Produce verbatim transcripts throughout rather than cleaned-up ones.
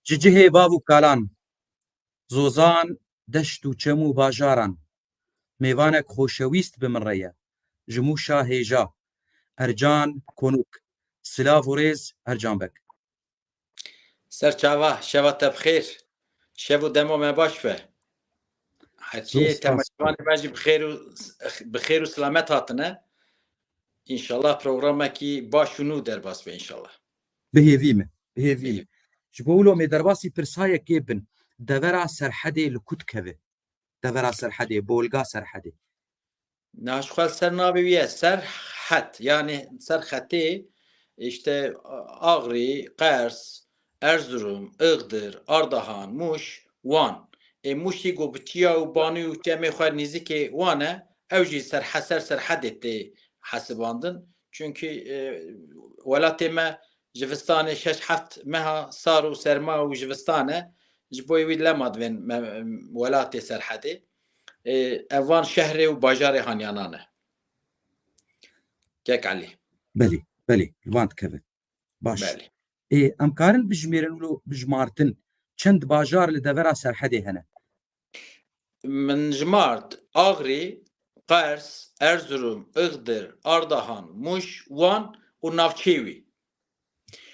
Ji cihê bav û kalan, zozan, deşt û çem û bajaran, mêvanek xoşewîst bi min re ye. Ji Mûşa hêja, Ercan Konûk. Silav û rêz, Ercan Beg. Ser çava, şeva te bi xêr. Şev û dema me baş be. Herkê Spas, spas. Temaşevanê me jî bi xêr û bi xêr û silamet hatine. Înşallah programekî baş û nû derbas be înşallah. Bi hêvî me, bi hêvî me. Ji bo wilo me derbasî pirsayekê bin. Devera Serhedê li ku dikeve? Devera Serhedê, bolga Serhedê. Na ji xwe ser navê wî ye Serhet, yanî Serhetê, işte Axrî, Qers, Erzurum, Ixdir, Ardahan, Mûş, Wan. Ê Mûşî ku bi çiya û banî û çemê xwe nîzikê Wan e, ew jî Serhe-, ser Serhedê tê hesibandin. Çunkî, e, welatê me zivistanê şeş heft meha sar û serma û zivistan e. Ji bo wî lema divên me, welatê Serhedê. E, ev van şehrê û bajarê hanyanan e. Kek Elî. Belê, belê, li van dikeve. Baş. Belê. Ê, em karin bijmêrin wilo bijmartin çend bajar li devera Serhedê hene? Min jimart Axrî, Qers, Erzurum, Ixdir, Ardahan, Mûş, Wan û navçeyê wî.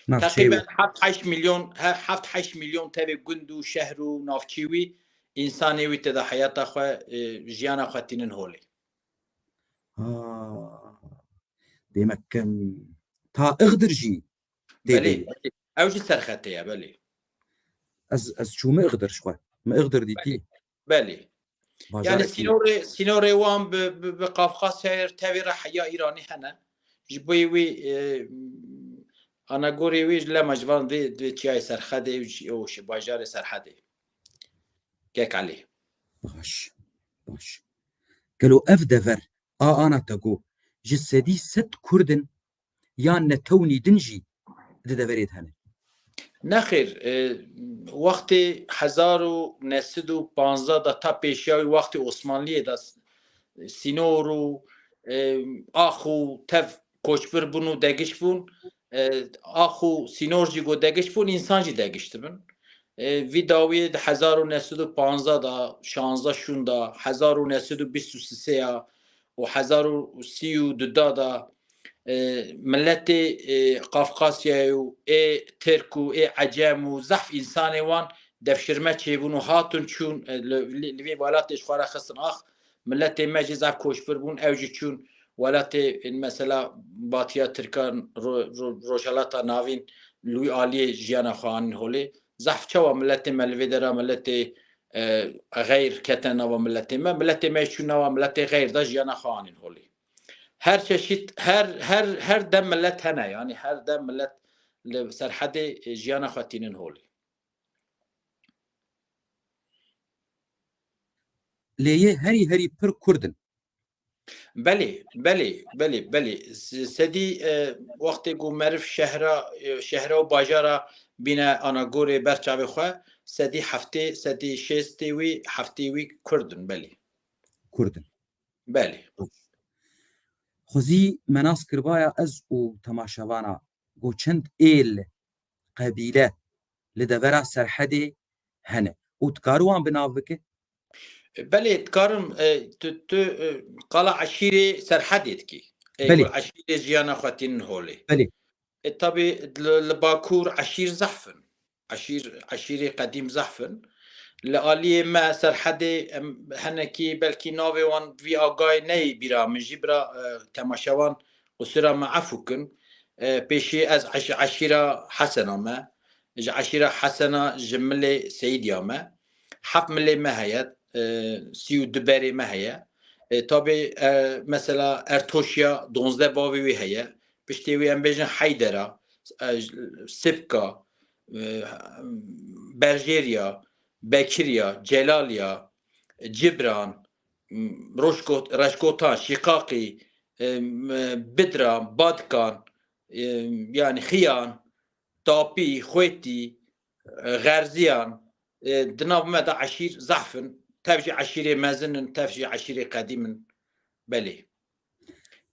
Navçeyê Teqrîben wî. heft heşt milyon, he, heft heşt milyon tevê gund û şehr û navçeyê wî, însanê wî tê de heyata xwe, e, jiyana xwe tînin holê. Ha. Demek em ta Ixdir jî tê Belê, de. belê. Ew jî Serhetê ye, belê. Ez, ez çûme Ixdir ji xwe. Me Ixdir dîtî. Belê. Yani Bajarekî. sînorê, sînorê wan bi, bi, bi Qafqasyayê tevî re heya Îranî hene. Ji bo wî, e, anagorê wî ji lema ji van vê, vê çiyayê Serhedê û ji, û ji bajarê Serhedê. Kek Elî. Baş. Baş. Gelo ev dever a ana te got ji sedî sed Kurd in yan netewnî din jî di deverê de hene? Nexêr, e, wextê hezar û neh sed û panzdeh de ta pêşiya wî wextê Osmanliyê de sînor û, e, ax û tev koçbir bûn û degiş bûn. E, ax û sînor jî ku degiş bûn, însan jî degiş dibin. E, vî dawiyê di hezar û neh sed û panzdeh de, şanzdeh şûn de, hezar û neh sed û bîst û sê ya û hezar û sî û du da de, e, miletê, e, Qafqasyayê û ê Tirk û ê Ecem û zehf însanê wan devşirme çêbûn û hatin çûn, e, li, li, li vê welatê ji xwe re xistin ax. Miletê me jî zehf koçbir bûn, ew jî çûn welatê, e, mesela Batiya Tirkan, ro-, ro-, Rojhelata Navîn, li wî aliyê jiyana xwe anîn holê. Zehf çawa miletê me li vê dera miletê, e, xeyr kete nava miletê me, miletê me jî çûn nava miletê xeyr de jiyana xwe anîn holê. Her çeşît, her, her, her dem milet hene, yani her dem milet li Serhedê, e, jiyana xwe tînin holê. Lê yê herî herî pir Kurd in. Belê, belê, belê, belê. S-, sedî, e, wextê ku meriv şehra, e, şehra û bajara bîne anagorê ber çavê xwe, sedî heftê, sedî şêstê wî, heftê wî Kurd in, belê. Kurd in. Belê. Xwezî me nas kiribaya ez û temaşevana ku çend êl, qebîle li devera Serhedê hene û dikare wan bi nav bike? Belê, dikarim, e, tu, tu, e, qala eşîrê Serhedê dikî. Ê, Belê. Ku eşîrê jiyana xwe tînin holê. Belê. E, tabî li, li Bakur eşîr zehf in. Eşîr, eşîrê qedîm zehf in. Li aliyê me Serhedê, em, henekî belkî navê wan vî agayê neyê bîra min jî bira, e, temaşevan qusura me efû kin. E, pêşî ez eş-, eşîra Hesena me. Ji eşîra Hesena ji milê Seyîdiya me. Heft milê me heye, e, sî û du berê me heye. E, tabê, e, mesela Ertoşya donzdeh bavê wî heye. Piştê wî em bêjin Heydera, e, Sipka, e, Berjêriya, Bekiriya, Celaliya, Cibran, Roşkot-, Reşkotan, Şîqaqî, e, Bidran, Badkan, e, yani Xiyan, Tapî, Xwêtî, e, Xerziyan, e, di nav me de eşîr zehf in. Tev jî eşîrê mezin in, tev jî eşîrê qedîm in. Belê.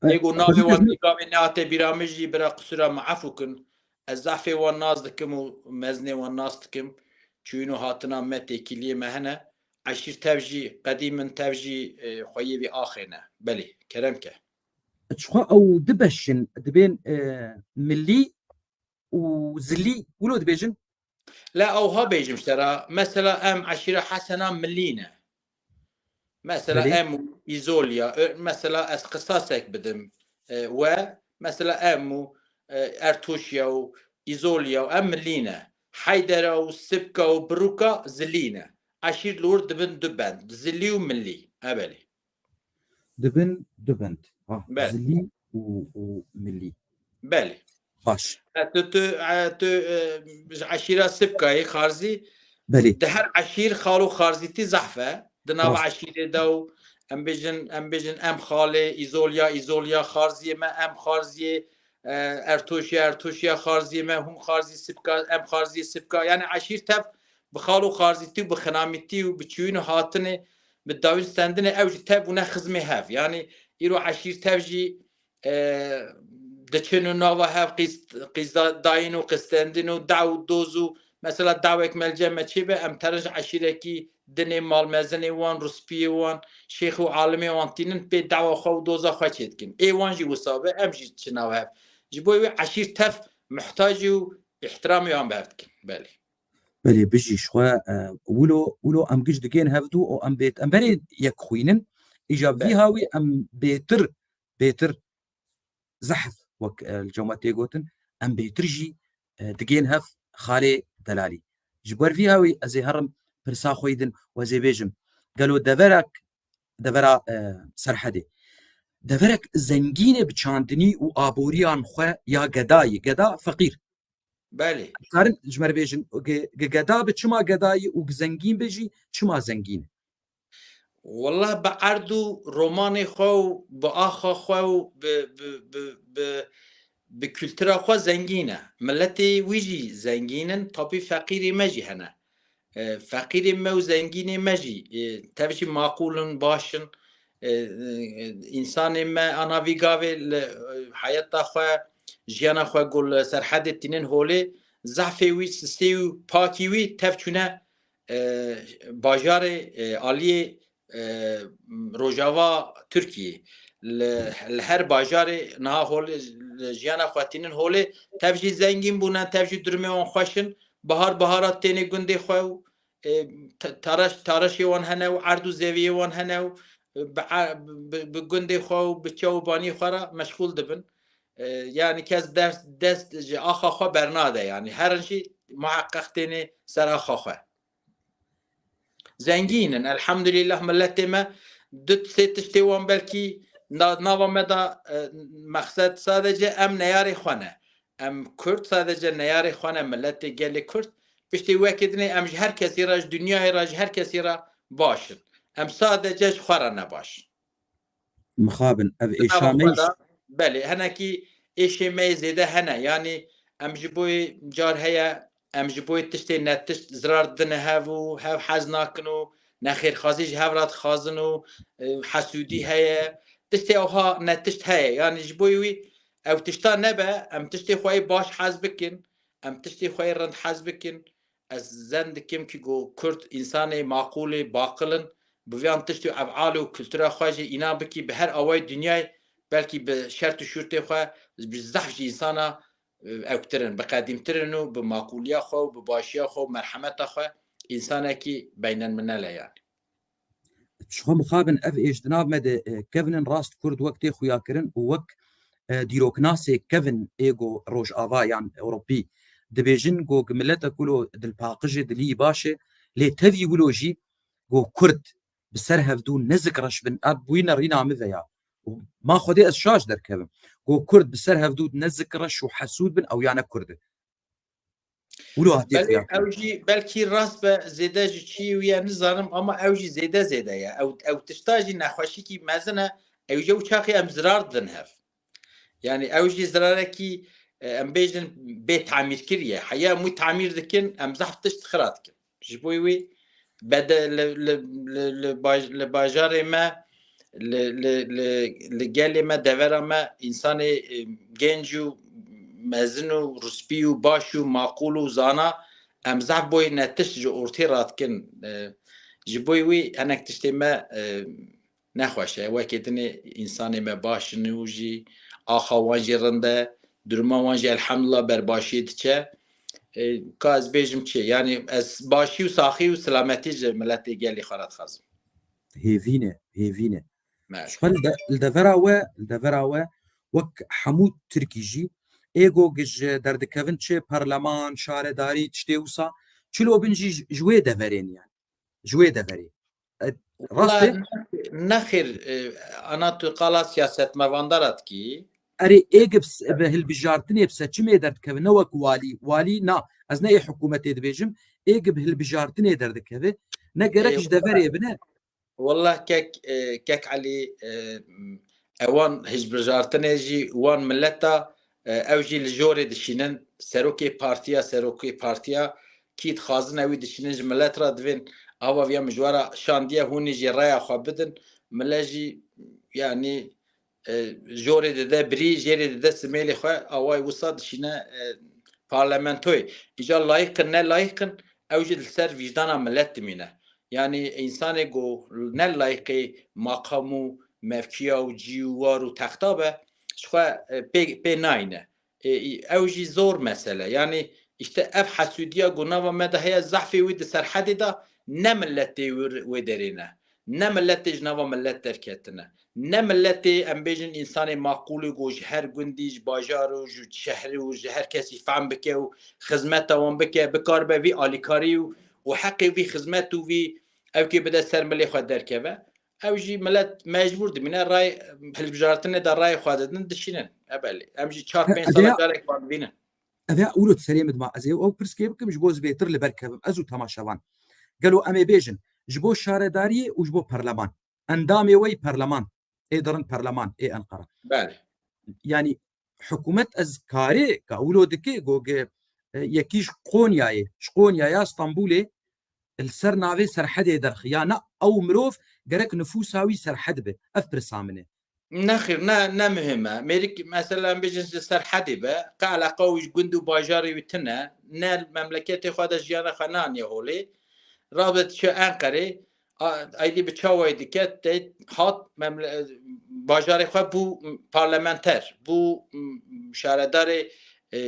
Ê ku navê wan gavê nehatê bîra min jî bira qisura me efû kin. Ez zehfê wan nas dikim û mezinê wan nas dikim. çûyîn û hatina me, têkiliyê me hene. Eşîr tev jî qedîm in, tev jî, e, xweyê vî axê ne. Belê, kerem ke. Çixwe ew du beş in, dibên, e, milî û zilî, wilo dibêjin? La ewha bêjim ji te re, mesela em eşîra Hesena milî ne. Mesela Belê. Em û Îzolya, ö, mesela ez qisasek bidim, e, we, mesela em û, e, Ertûşya û Îzolya û em milî ne. Heydera û Sibka û Biruka zilî ne. Eşîr li wir dibin du bend, zilî û milî. E belê. Dibin du bend. Ha, Belê. Zilî û, û milî. Belê. Baş. E, tu, tu, e, tu, e, ji eşîra Sibkayê, Xarzî, Belê. di her eşîr xal û xarzîtî zehf e. Di nava Rast. Eşîrê de û em bêjin, em bêjin em xalê, Îzolya, Îzolya xarziyê me, em xarziyê, e, Ertoşya, Ertoşya xarziyê me, hûn xarzî Sibka, em xarziyê Sibka. Yani eşîr tev bi xal û xarzîtî û bi xinamîtî û bi çûyîn û hatinê, bi dawîn stendinê ew jî tev bûne xizmê hev. Yani îro eşîr tev jî, e, diçin û nava hev qîz, qîz da-, dayîn û qistendin û daw û doz û mesela dawek melce me çê be, em terin ji eşîrekî dinê malmezinê wan, ruspiyê wan, şêx û alimê wan tînin pê dawa xwe û doza xwe çê dikin. Ê wan jî wisa be, em jî çi nav hev. Ji bo wê eşîr tev muhtacî û îhtiramê wan bi hev dikin. Belê. Belê bijî ji xwe, e, wilo, wilo em giş digên hevdû û em bêt, em berê yek xwînin. Îja vî Belê. Hawî em bêtir, bêtir zehf wek, e, li cewma tê gotin, em bêtir jî, e, digên hev xalê delalî. Ji ber vî Hawî ez ê herim pirsa xwe yî din û ez ê bêjim. Gelo deverek, devera, e, Serhedê. Deverek zengîn e bi çandinî û aboriyan xwe ya gedayî. Geda feqîr. Belê. Karin ji me re bêjin, ge-, ge-, geda bi çima gedayî û gi zengîn be jî çima zengîn e? Wallah bi erd û romanê xwe û bi axa xwe û bi, bi, bi, bi, bi kultura xwe zengîn e. Miletê wî jî zengîn in, tabî feqîrê me jî hene. E, feqîrê me û zengînê me jî, e, tev jî maqûl in, baş in. E, e, însanê me ana vî gavê li, e, heyeta xwe, jiyana xwe ku li Serhedê tînin holê, zehfê wî, sisê û pakî wî tev çûne, e, bajarê, e, aliyê, e, rojava Tirkiyê. Li, li her bajarê niha holê, li jiyana xwe tînin holê, tev jî zengîn bûne, tev jî durumê wan xweş in. Bahar bahara tênê gundê xwe û, e, ta-, taraş-, taraşê wan hene û erd û zeviyê wan hene û, e, bi e-, bi, bi gundê xwe û bi çew û baniyê xwe re meşxûl dibin. E, yani kes ders, dest ji axa xwe bernade, yani herin jî muheqeq tênê ser axa xwe. Zengîn in, elhamdülillah, miletê me du sê tiştê wan belkî na-, nava me de, e, mexsed sadece em neyarê xwe ne. Em Kurd sadece neyarê xwe ne, miletê gelê Kurd. Piştê wekê dinê em ji her kesî re, ji dinyayê re, ji her kesî re baş in. Em sadece ji xwe re ne baş in. Mixabin, ev Di nava êşa me xwe jî de, belê, henekî êşê me yê zêde hene. Yanî em ji bo yê car heye, em ji bo yê tiştê netişt zirar didine hev û hev hez nakin û nexêrxwazî ji hev re dixwazin û, e, hesûdî heye. Tiştê ewha netişt heye. Yanî ji bo wî ew tişta nebe, em tiştê xwe yê baş hez bikin, em tiştê xwe yê rind hez bikin. Ez zen dikim ki ku Kurd însanê maqûlê, baqil in, bi vî an tiştê û efalê û kultura xwe jî înan bikî bi her awayê dinyayê, belkî bi şert û şûrtê xwe bi zehf ji însana, e, ewktir in, bi qedîmtir in û bi maqûliya xwe û bi başiya xwe û merhemeta xwe însanekî beynelminel e yani. Çixwe mixabin ev êş di nav me de, e, kevin in rast Kurd wek tê xuyakirin û wek, e, dîroknasê kevin ê go Rojava yan Ewropî dibêjin go gi milete kulo dilpaqijê dilî baş e, lê tevî wilo jî go Kurd bi ser hevdû nezik reş bin, ev bûyî nerîna min ve ya. Û ma Xwedê ez şaş derkevim. Go Kurd bi ser hevdû nezik reş û hesûd bin, ew ya ne Kurd e. Wilo hatiye Belê, xuya kirin. Ew jî belkî rast be, zêde ji çi wî ye nizanim, ama ew jî zêde zêde ye. Ew, ew tişta jî nexweşîkî mezin e, ew jî ew çaxê em zirar didin hev. Yani ew jî zirarekî, e, em bêjin bê tamîrkirî ye. Heya em wî tamîr dikin, em zehf tişt xira dikin. Ji bo wî bede-, li, li, li, li baj-, li bajarê me, li, li, li, li gelê me, devera me, însanê, e, genc û mezin û rispî û baş û maqûl û zana, em zehf boyî ne tişt ji ortê radikin. E, ji boyî wî hinek tiştê me, e, nexweş e. Wekî dinê însanê me baş in û jî axa wan jî rind e. Duruma wan jî elhamdulillah berbaşiyê diçe. E, ka ez bêjim çi? Yanî ez başî û saxî û silametî ji miletê gelê xwe re dixwazim. Hêvî ne, hêvî ne. Ji xwe li de-, li devera we, li devera we wek hemû Tirkî jî ê go ji derdikevin çi parleman, şaredarî, tiştê wisa, çilo bin jî ji, ji wê deverê ne yani. Ji wê deverê. E, rast e? Wala nexêr, e, ana tu qala siyasetmevandara dikî. Erê, ê gi bi s-, bi hilbijartinê, bi seçimê derdikeve, ne wek walî. Walî na, ez ne ê hikûmetê dibêjim, ê gi bi hilbijartinê derdikeve. Ne gerek Ê, ji deverê bine. Wallah kek, e, kek Elî, e, ewan hilbijartinê jî wan mileta, e, ew jî li jorê dişînin. Serokê partiya, serokê partiya kî dixwazin ewî dişînin ji milet re divên ava viya min ji we re şandiye, hûn jî raya xwe bidin. Mile jî, yanî, e, jorê dide birî, jêrê dide simêlê xwe, awayî wisa dişîne, e, parlamentoyê. Îca layîq in, ne layîq in, ew jî li ser vîjdana milet dimîne. Yanî însanê ku ne layîqê maqam û mevkiya û cî û war û texta be, ji xwe, e, pê, pê nayîne. E, ew jî zor mesele. Yanî îşte ev hesûdiya ku nava me de heye, zehfê wî di Serhedê de ne miletê wir-, wê derê ne. Ne miletê ji nava milet derketine. Ne miletê, em bêjin, însanê maqûlê ku ji her gundî, ji bajar û ji şehrî û ji her kesî fehm bike û xizmeta wan bike, bikaribe vî alîkarî û, û heqê vî xizmet û vî ewkê bide ser milê xwe derkeve. Ew jî milet mecbûr dimîne, ray hilbijartinê de rayê xwe didin, dişînin. E belê. Em jî çar pênc sala carek wan dibînin. Ev ya wilo serê min dima. Ez ê ew pirskê bikim ji bo ez bêtir li ber kevim. Ez û temaşevan. Gelo em ê bêjin ji bo şaredariyê û ji bo parleman. Endamê we yî parleman. Ê dirin parleman, ê Enqera. Belê. Yanî hikûmet ez karê ka wilo dike go ge, e, yekî ji Qonyayê, ji Qonyaya Stenbolê li ser navê Serhedê derxi. Ya na ew mirov gerek nifûsa wî Serhed be. Ev pirsa min e. Nexêr, ne, ne muhim e. Mêrik, mesela, em bêjin ji Serhedê be, qe eleqa wî ji gund û bajarê wî tune, ne li memleketê xwe de jiyana xwe naniye holê. Rabe diçe Enqerê, a, aydî bi çawayê dike, te hat memle-, bajarê xwe bû parlamenter, bû, m, şaredarê, e,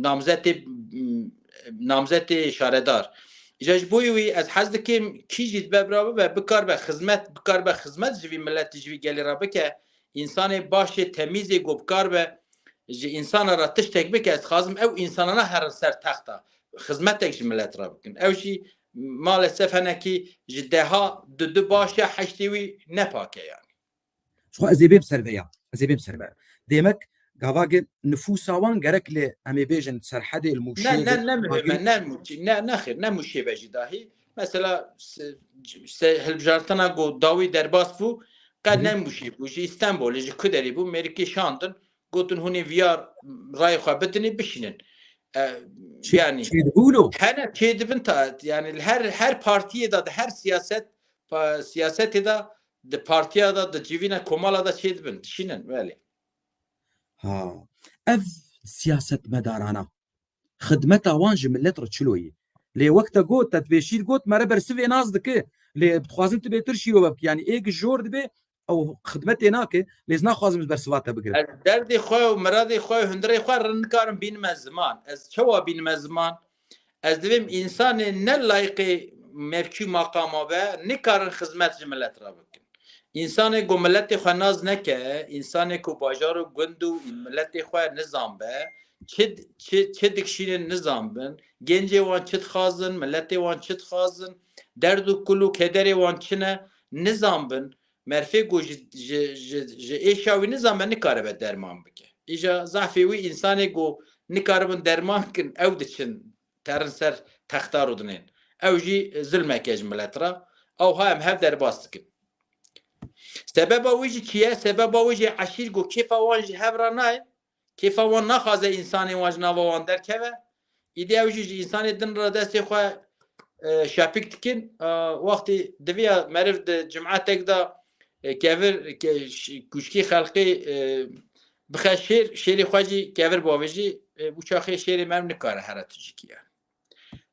namzetê, m, namzetê şaredar. Îca ji bo wî ez hez dikim, kî jî dibe bira bibe, bikaribe xizmet, bikaribe xizmet ji vî miletî, ji vî gelê re bike, însanê başê, temîzê ku bikaribe ji însana re tiştek bike, ez dixwazim ew însanana herin ser texta, xizmetek ji milet re bikin. Ew jî maalesef hinekî ji deha du du baş e, heştê wî ne pak e yani. Ji xwe ez ê bêm ser vê ya. Ez ê bêm ser vê ya. Demek gava ge nifûsa wan gerek lê em ê bêjin Serhedê li Mûşê Ne, ne, be, ne muhim e, Agirî. Ne Mûşê, ne, ne xêr, ne Mûşê be jî dahî. Mesela se-, se-, hilbijartina ku dawî derbas bû, qe Hı hı. ne Mûşê bû, ji Îstenbolê, ji Kuderê bû, mêrikê şandin, gotin hûn ê viyar rayê xwe bidinê, bişînin. E, Çê, yanî, çêdibû lo? Hene çêdibin ta, yani her, her partiyê de, de her siyaset, pa-, siyasetê de, di partiya de, di civîna komala de çêdibin, dişînin, belê. Ha, ev siyasetmedarana xidmeta wan ji milet re çilo ye? Lê wek te got, te dibêjî got, mere bersivê nas dike. Lê dixwazim tu bêtir şîrove bikî. Yani ê gi jor dibe, ew xidmetê nake, lê ez naxwazim ez bersiva te bigirim. Ez derdê xwe û miradê xwe û hundirê xwe re nikarim bînime ziman. Ez çawa bînime ziman? Ez divêm însanê ne layîqê mevkî û maqama be, nikarin xizmet ji milet re bikin. Însanê ku miletê xwe nas neke, însanê ku bajar û gund û miletê xwe nizan be, çi, çi, çi dikişînin nizan bin, gencê wan çi dixwazin, miletê wan çi dixwazin, derd û kul û kederê wan çi ne, nizan bin, merfê ku ji, ji, ji, ji êşa wî nizan be, nikaribe derman bike. Îja zafê wî însanê ku nikaribin derman kin, ew diçin terin ser texta rûdinên. Ew jî zilmeke ji milet re. Ew ha em hev derbas dikin. Sebeba wî jî çi ye? Sebeba wî jî eşîr ku kêfa wan ji hev re nayê. Kêfa wan naxwaze însanê wan ji nava wan derkeve. Îdî ew jî ji însanê din re destê xwe, e, şepik dikin. E, wextî diviya meriv di cim'etek de, e, kevir, ke-, ş-, kuşkî xelqî, e, bixe şêr, şêrê xwe jî kevir bavêjî, e, û çaxê şêrê meriv nikare here tu jî kiye.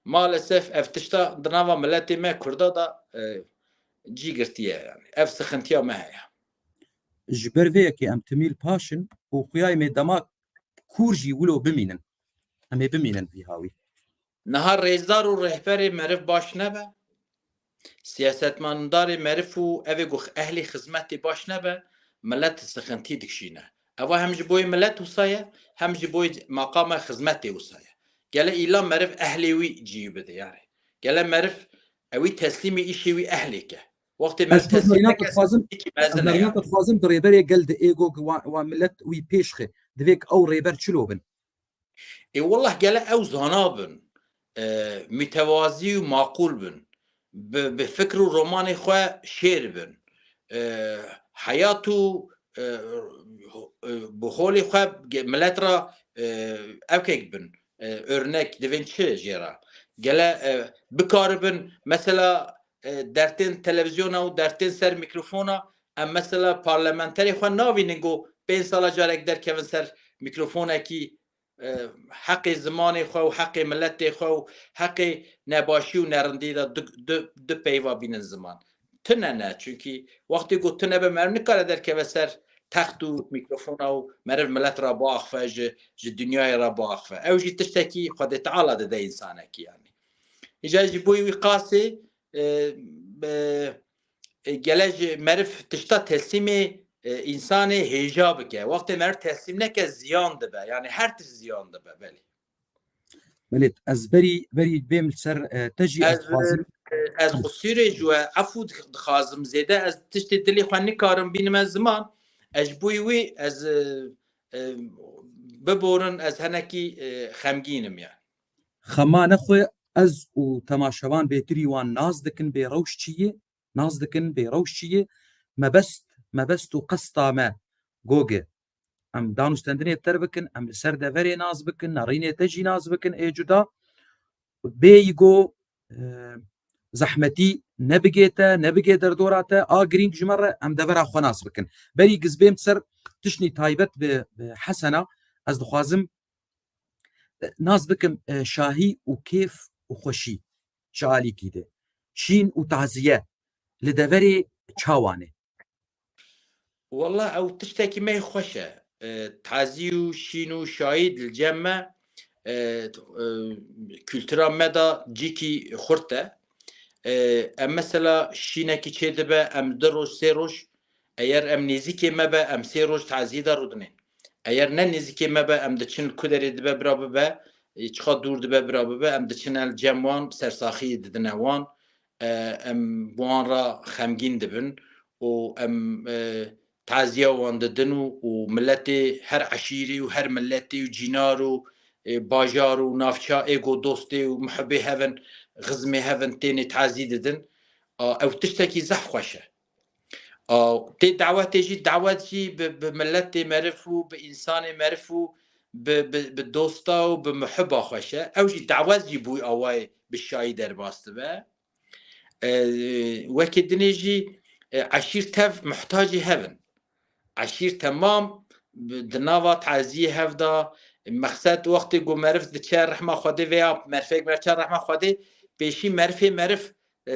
Maalesef ev tişta di nava miletê me Kurda da, e, cî girtiye yani. Ev sıkıntıya me heye. Ji ber vê yekê em timî li paş in û xuya em ê dema kûr jî wilo bimînin. Em ê bimînin vî hawî. Niha rêzdar û rehberê meriv baş nebe, siyasetmandarê meriv û evê ku ehlê xizmetê baş nebe, milet sıkıntı dikişîne. Eva hem ji boyê milet wisa ye, hem ji boyê maqama xizmetê wisa ye. Gele îla meriv ehlê wî cî bide yani. Gele meriv ewî teslîmî îşê wî ehlê ke. Wextê meriv teslîm neke, dixwazim, iki mezin e yani. Dixwazim bi rêberê gel de êgo wa, wa milet wî pêş xe. Divê ew rêber çilo bin. Ê wallah gele ew zana bin, e, mütevazî û maqûl bin. Bi, bi fikr û romanê xwe şêr bin. E, heyat û, e, e, bi holê xwe ge-, milet ra, e, evkek bin. E, örnek divên çi jê ra? Gele, e, bikaribin mesela, e, dertên televizyona û dertên ser mikrofona, em mesela parlamenterê xwe navînin ku pênc sala carek derkevin ser mikrofonekî, e, heqê zimanê xwe û heqê miletê xwe û heqê nebaşî û nerindî de du, du, du peyva bînin ziman. Tune ne, çunkî wextê ku tune be meriv nikare derkeve ser text û mikrofona û meriv milet re biaxife, ji, ji dinyayê re biaxife. Ew jî tiştekî Xwedê Teala dide însanekî yani. Îca ji bo wî qasê, e, e, e, gele ji meriv tişta teslîmê, e, însanê hêja bike. Wextê meriv teslîm neke ziyan dibe. Yani her tişt ziyan dibe, belê. Belê, ez berî, berî bêm li ser, e, te jî ez dixwazim. E, ez qusûrê ji we efû dix-, dixwazim. Zêde ez tiştê dilê xwe nikarim bînime ziman. Ez ji bo wî ez, e, e, biborin, ez henekî, e, xemgîn im yani. Xema nexwe ez û temaşevan bêtirî wan nas dikin bê rewş çi ye, nas dikin bê rewş çi ye, mebest, mebest û qesta me goge. Em dan û stendinê bi te re bikin, em li ser deverê nas bikin, nerînê te jî nas bikin, ê cuda. Bêyî go, e, zehmetî nebigê te, nebigê derdora te, a girîng ji me re, em devera xwe nas bikin. Berî giz bêm ser tiştî taybet bi, bi Hesena, ez dixwazim, e, nas bikim, e, şahî û kêf û xweşî ji alîkî de. Şîn û taziye li deverê çawan e? Wallah ew tiştekî me xweş e. E, tazî û şîn û şahî li cem me, e, e, kultura me de cîkî xurt e. E, em mesela şînekî çê dibe, em du roj, sê roj, eger em nêzîkê me be, em sê roj tazî de rûdinên. Eger ne nêzîkê me be, em diçin ku derê dibe bira bibe, e, çiqa dûr dibe bira bibe, em diçin el cem wan, sersaxî didine wan, e, em bi wan re xemgîn dibin û em, e, taziya wan didin û, û miletê her eşîrî û her miletê û cînar û, e, bajar û navça ê go dostê û muhibê hevin, xizmê hevin tênê tazî didin. A, ew tiştekî zehf xweş e. A, tê dawetê jî, dawet jî bi, bi miletê meriv û bi însanê meriv û bi, bi, bi dosta û bi muhiba xweş e. Ew jî dawet jî bû awayê bi şahî derbas dibe. E, wekî dinê jî, e, eşîr tev muhtacî hev in. Eşîr temam bi, di nava taziyê hev de, mexsed wextê ku meriv diçe rehma Xwedê veya merfek meriv çe rehma Xwedê, pêşî merifê meriv, e,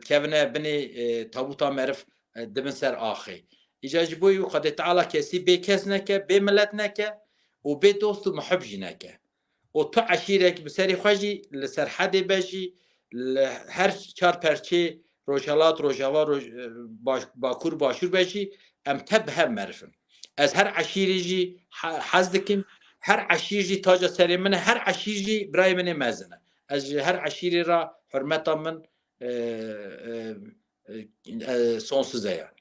dikevine binê, e, tabûta meriv, e, dibin ser axê. Îca ji bo wî Xwedê Teala kesî bê kes neke, bê milet neke û bê dost û muhib jî neke. Û tu eşîrek bi serê xwe jî li serhedê be jî, li her çar perçê Rojhelat, Rojava, Roj-, Baş-, Bakur, Başûr be jî, em tev bi hev meriv in. Ez her eşîrê jî he-, hez dikim, her eşîr jî taca serê min e, her eşîr jî birayê min ê mezin e. Ez ji her eşîrê re hurmeta min, e, e, e, e, sonsuz e yani.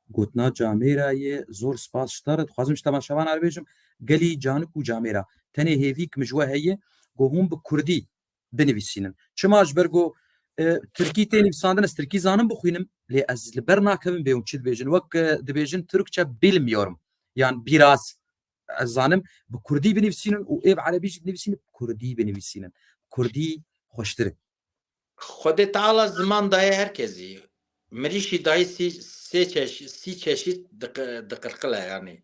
Gotina camêra ye, zor spas ji te re. Dixwazim ji temaşevanan re bêjim, gelî canik û camêra. Tenê hêvîk min ji we heye, ku hûn bi kurdî binivîsînin. Çima? Ji ber ku, e, tirkî tê nivîsandin, ez tirkî zanim bixwînim, lê ez li ber nakevim bê hûn çi dibêjin. Wek, e, dibêjin Türkçe bilmiyorum. Yan biraz. Ez zanim bi kurdî binivîsînin û ê bi erebî jî binivîsînin, bi kurdî binivîsînin. Kurdî xweştir e. Xwedê Teala ziman daye her kesî. Mirîşî dayî sî, sê çeş-, sî çeşît diqi-, diqirqile yanî.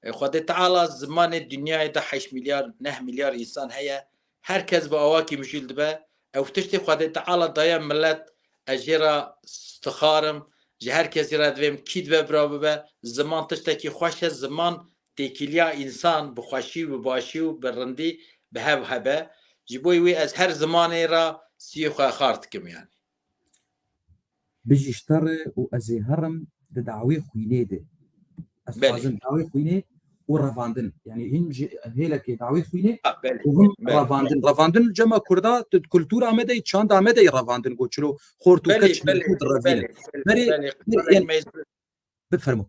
E, Xwedê Teala zimanê dinyayê de heşt milyar, neh milyar însan heye. Her kes bi awakî mijûl dibe. Ew tiştê Xwedê Teala daye milet, ez jê re stixar im, ji her kesî re divêm kî dibe bira bibe. Ziman tiştekî xweş e, ziman têkiliya însan bi xweşî û bi başî û bi rindî bi hev hebe. Ji bo wî ez her zimanê re siyê xwe xar dikim yani. Bijî ji te re û ez ê herim di dawê xwînê de. Ez Belê. Dixwazim dawê xwînê û revandin. Yani hîn ji hêlekê dawê xwînê Ha, belê, û him belê. Revandin. Revandin cema Kurda, tu kultura me de, çanda me de revandin, go çilo xort û Belê, keç belê, Kurd revîne. belê, Berê, belê, berê, belê, yani, mecbur. Bifermo.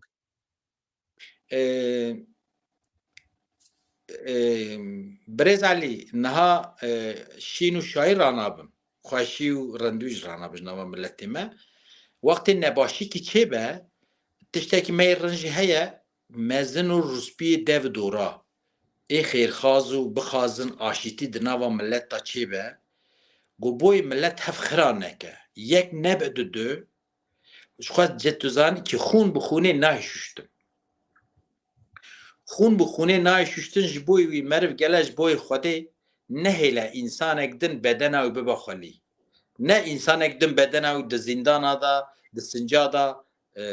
Ee, ee, Birêz Elî, niha, ee, şîn û şayî ranabim. Xweşî û rindû jî ranabim ji nava miletê me. Wextê nebaşîkî çêbe, tiştekî me yê rin jî heye, mezin û rûspiyê dev dora. Ê xêrxaz û bixwazin aşîtî di nava mileta çêbe, go boyê milet hev xira neke. Yek nebe didu, ji xwe cetuzan ki xûn bi xûnê nayê şuştin. Xûn bi xûnê nayê şuştin, ji boyê wî meriv gele ji boyê Xwedê nehêle însanek din bedena wî bibe xwelî. Ne însanek din bedena wî di zîndana de, di sinca de, e,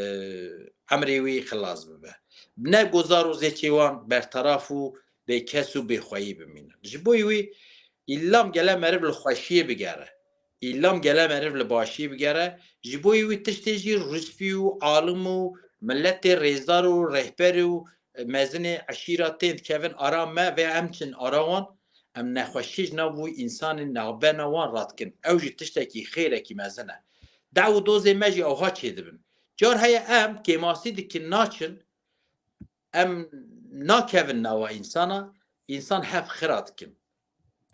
emrê wî xilas bibe. Ne go zarozê çêwan berteraf û bêkes û bêxweyî bimînin. Ji boyê wî îllam gele meriv li xweşiyê bigere. Îllam gele meriv li başiyê bigere. Ji boyê wî tiştê jî rûspî û alim û miletê rêzdar û rehber û mezinê eşîra tên dikevin ara me vê em çin ara wan, em nexweşî ji nav wî însanê navbena wan radikin. Ew jî tiştekî xêrekî mezin e. Daw û dozê me jî ewha çêdibin. Car heye em kêmasî dikin naçin, em nakevin nava însana, însan hev xira dikin.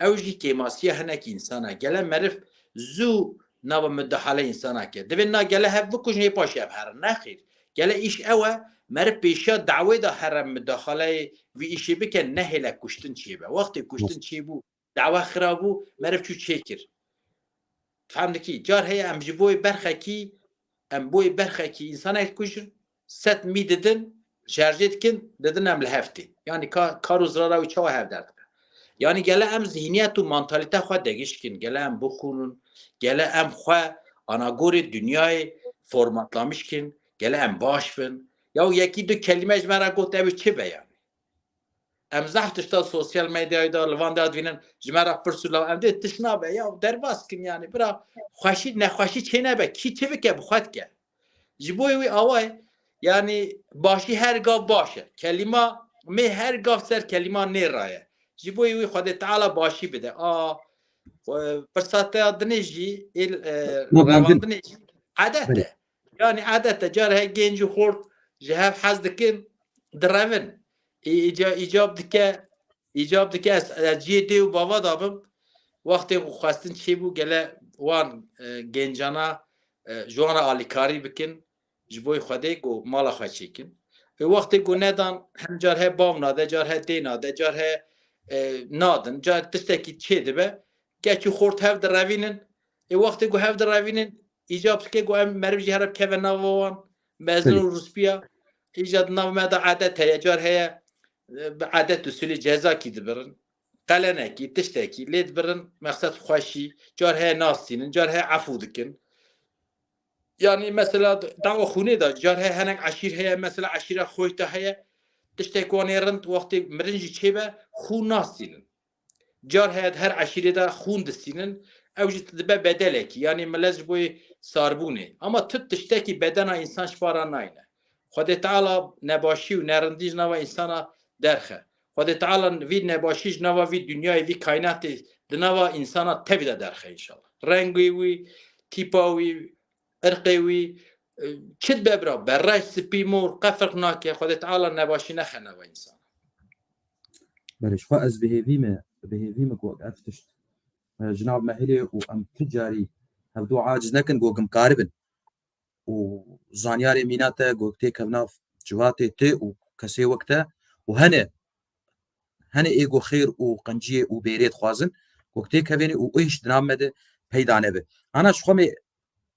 Ew jî kêmasiya hinek însan e. Gele meriv zû nava midahale însana ke. Divê na gele hev bikujin, ê paşê ev herin. Nexêr. Gele îş ew e, meriv pêşiya dawê de here midahaleyê vî îşê bike, nehêle kuştin çêbe. Wextê kuştin çêbû, dawa xira bû, meriv çû çêkir. Fehm dikî? Car heye em ji boyê berxekî, em boyê berxekî însanek dikujin, sed mî didin, şerjê dikin, didin em li hev tê. Yanî ka-, kar û zirara wî çawa hev derdibe? Yanî gele em zihniyet û mantalîte xwe degiş kin, gele em bixûnin, gele em xwe anagorê dinyayê formatlamiş kin, gele em baş bin. Ya yekî du kelîme ji me re got, ew ê çi be yanî? Em zehf tişta sosyal medyayê de li van de dibînin, ji me re pirs û law, em dê tişt nabe, ya derbas kin yanî, bira xweşî, nexweşî çê nebe, kî çi bike bi xwe dike. Ji boyê wî awa ye, yanî başî her gav baş e. Kelîma mê her gav ser kelîma nê raye. Ji boyê wî Xwedê Teala başî bide. A, e, pirsa te ya dinê jî, êl, e, revandinê jî edet e. Yanî edet e. Car he genc û xort ji hev hez dikin, direvin. Î-, îca-, îcab dike, îcab dike ez, ez cihê dê û bava de bim. Wextê ku xwestin çêbû, gele wan, e, gencana, e, ji wan re alîkarî bikin, ji bo Xwedê ku mala xwe çêkin. Ê wextê ku nedan, hem car he bav nade, car he dê nade, car he, e, nadin, car tiştekî çê dibe. Keç û xort hev direvînin. Ê wextê ku hev direvînin, îcab dike ku em meriv jî here bikeve nava wan, mezin û rûspî ya. Îca di nav me de edet heye, car heye, e, bi edet usulî cezakî dibirin. Qelenekî, tiştekî lê dibirin, mexsed xweşî, car heye nastînin, car heye efû dikin. Yanî mesela dawa xûnê de, car heye hinek eşîr heye, mesela eşîra Xoyta heye, tiştek wan ê rind wextê mirin jî çêbe, xûn nastînin. Car heye di her eşîrê de xûn distînin, ew jî dibe bedelekî, yanî milet ji bo yê sarbûnê. Ama tu tiştekî bedena însan ji para nayne. Xwedê Teala nebaşî û nerindî ji nava însana derxe. Xwedê Teala vî nebaşî ji nava vî dinyayê, vî kaynatê di nava însana tevî de derxe înşallah. Rengê wî, tîpa wî, irqê wî, e, çi dibe bira, berreş, spî, mor, qe firq nake, Xwedê Teala nebaşî nexe nava însan. Belê, ji xwe ez bi hêvî me, bi hêvî me ku ev tişt, e, ji nav me hilê û em tu carî hevdû aciz nekin, ku em karibin. Û zanyarê mîna te, ku têkev nav civatê te û kesê wek te û hene, hene ê ku xêr û qenciyê û bêrê dixwazin, ku têkevêne û êş di nav me de peyda nebe. Ana ji xwe me,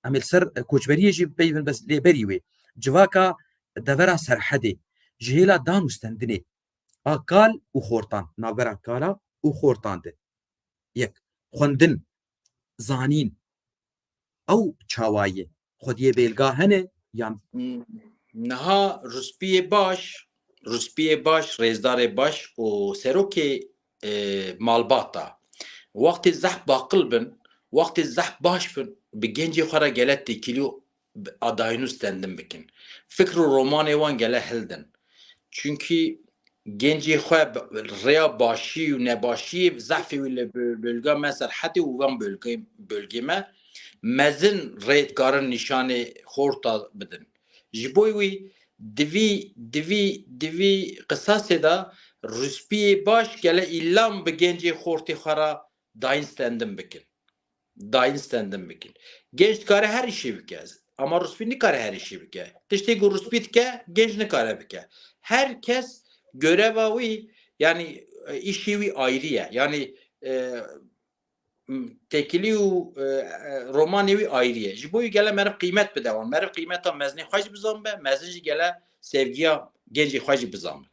em ê li ser, e, koçberiyê jî bipeyivin, bes lê berî wê. Civaka devera Serhedê, ji hêla dan û stendinê, a kal û xortan, navbera kala û xortan de. Yek, xwendin, zanîn, ew çawa ye? Xwediyê bêlga hene yan? Niha rûspiyê baş, rûspiyê baş, rêzdarê baş û serokê e, malbata. Wextê zehf baqil bin, wextê zehf baş bin, bi gencê xwe re gele têkilî û adayîn û stendin bikin. Fikr û romanê wan gele hildin. Çunkî gencê xwe rêya başî û nebaşiyê zehfê wî li bölga me Serhedê û van bölgê, bölgê me mezin rê dikarin nîşanê xorta bidin. Ji bo wî divî, divî, divî qisasê de rûspiyê baş gele îlam bi gencê xortê xwe re dayîn stendin bikin. Dayîn stendin bikin. Genç dikare her îşê bike. Ama rûspî nikare her îşê bike. Tiştê ku rûspî dike, genç nikare bike. Her kes göreva wî, yani, e, îşê wî ayrî ye. Yani, e, têkilî û, e, e, romanê wî ayrî ye. Ji bo wî gele meriv qîmet bide wan. Meriv qîmeta mezinê xwe jî bizanbe, mezin jî gele sevgiya gencê xwe jî bizanbe.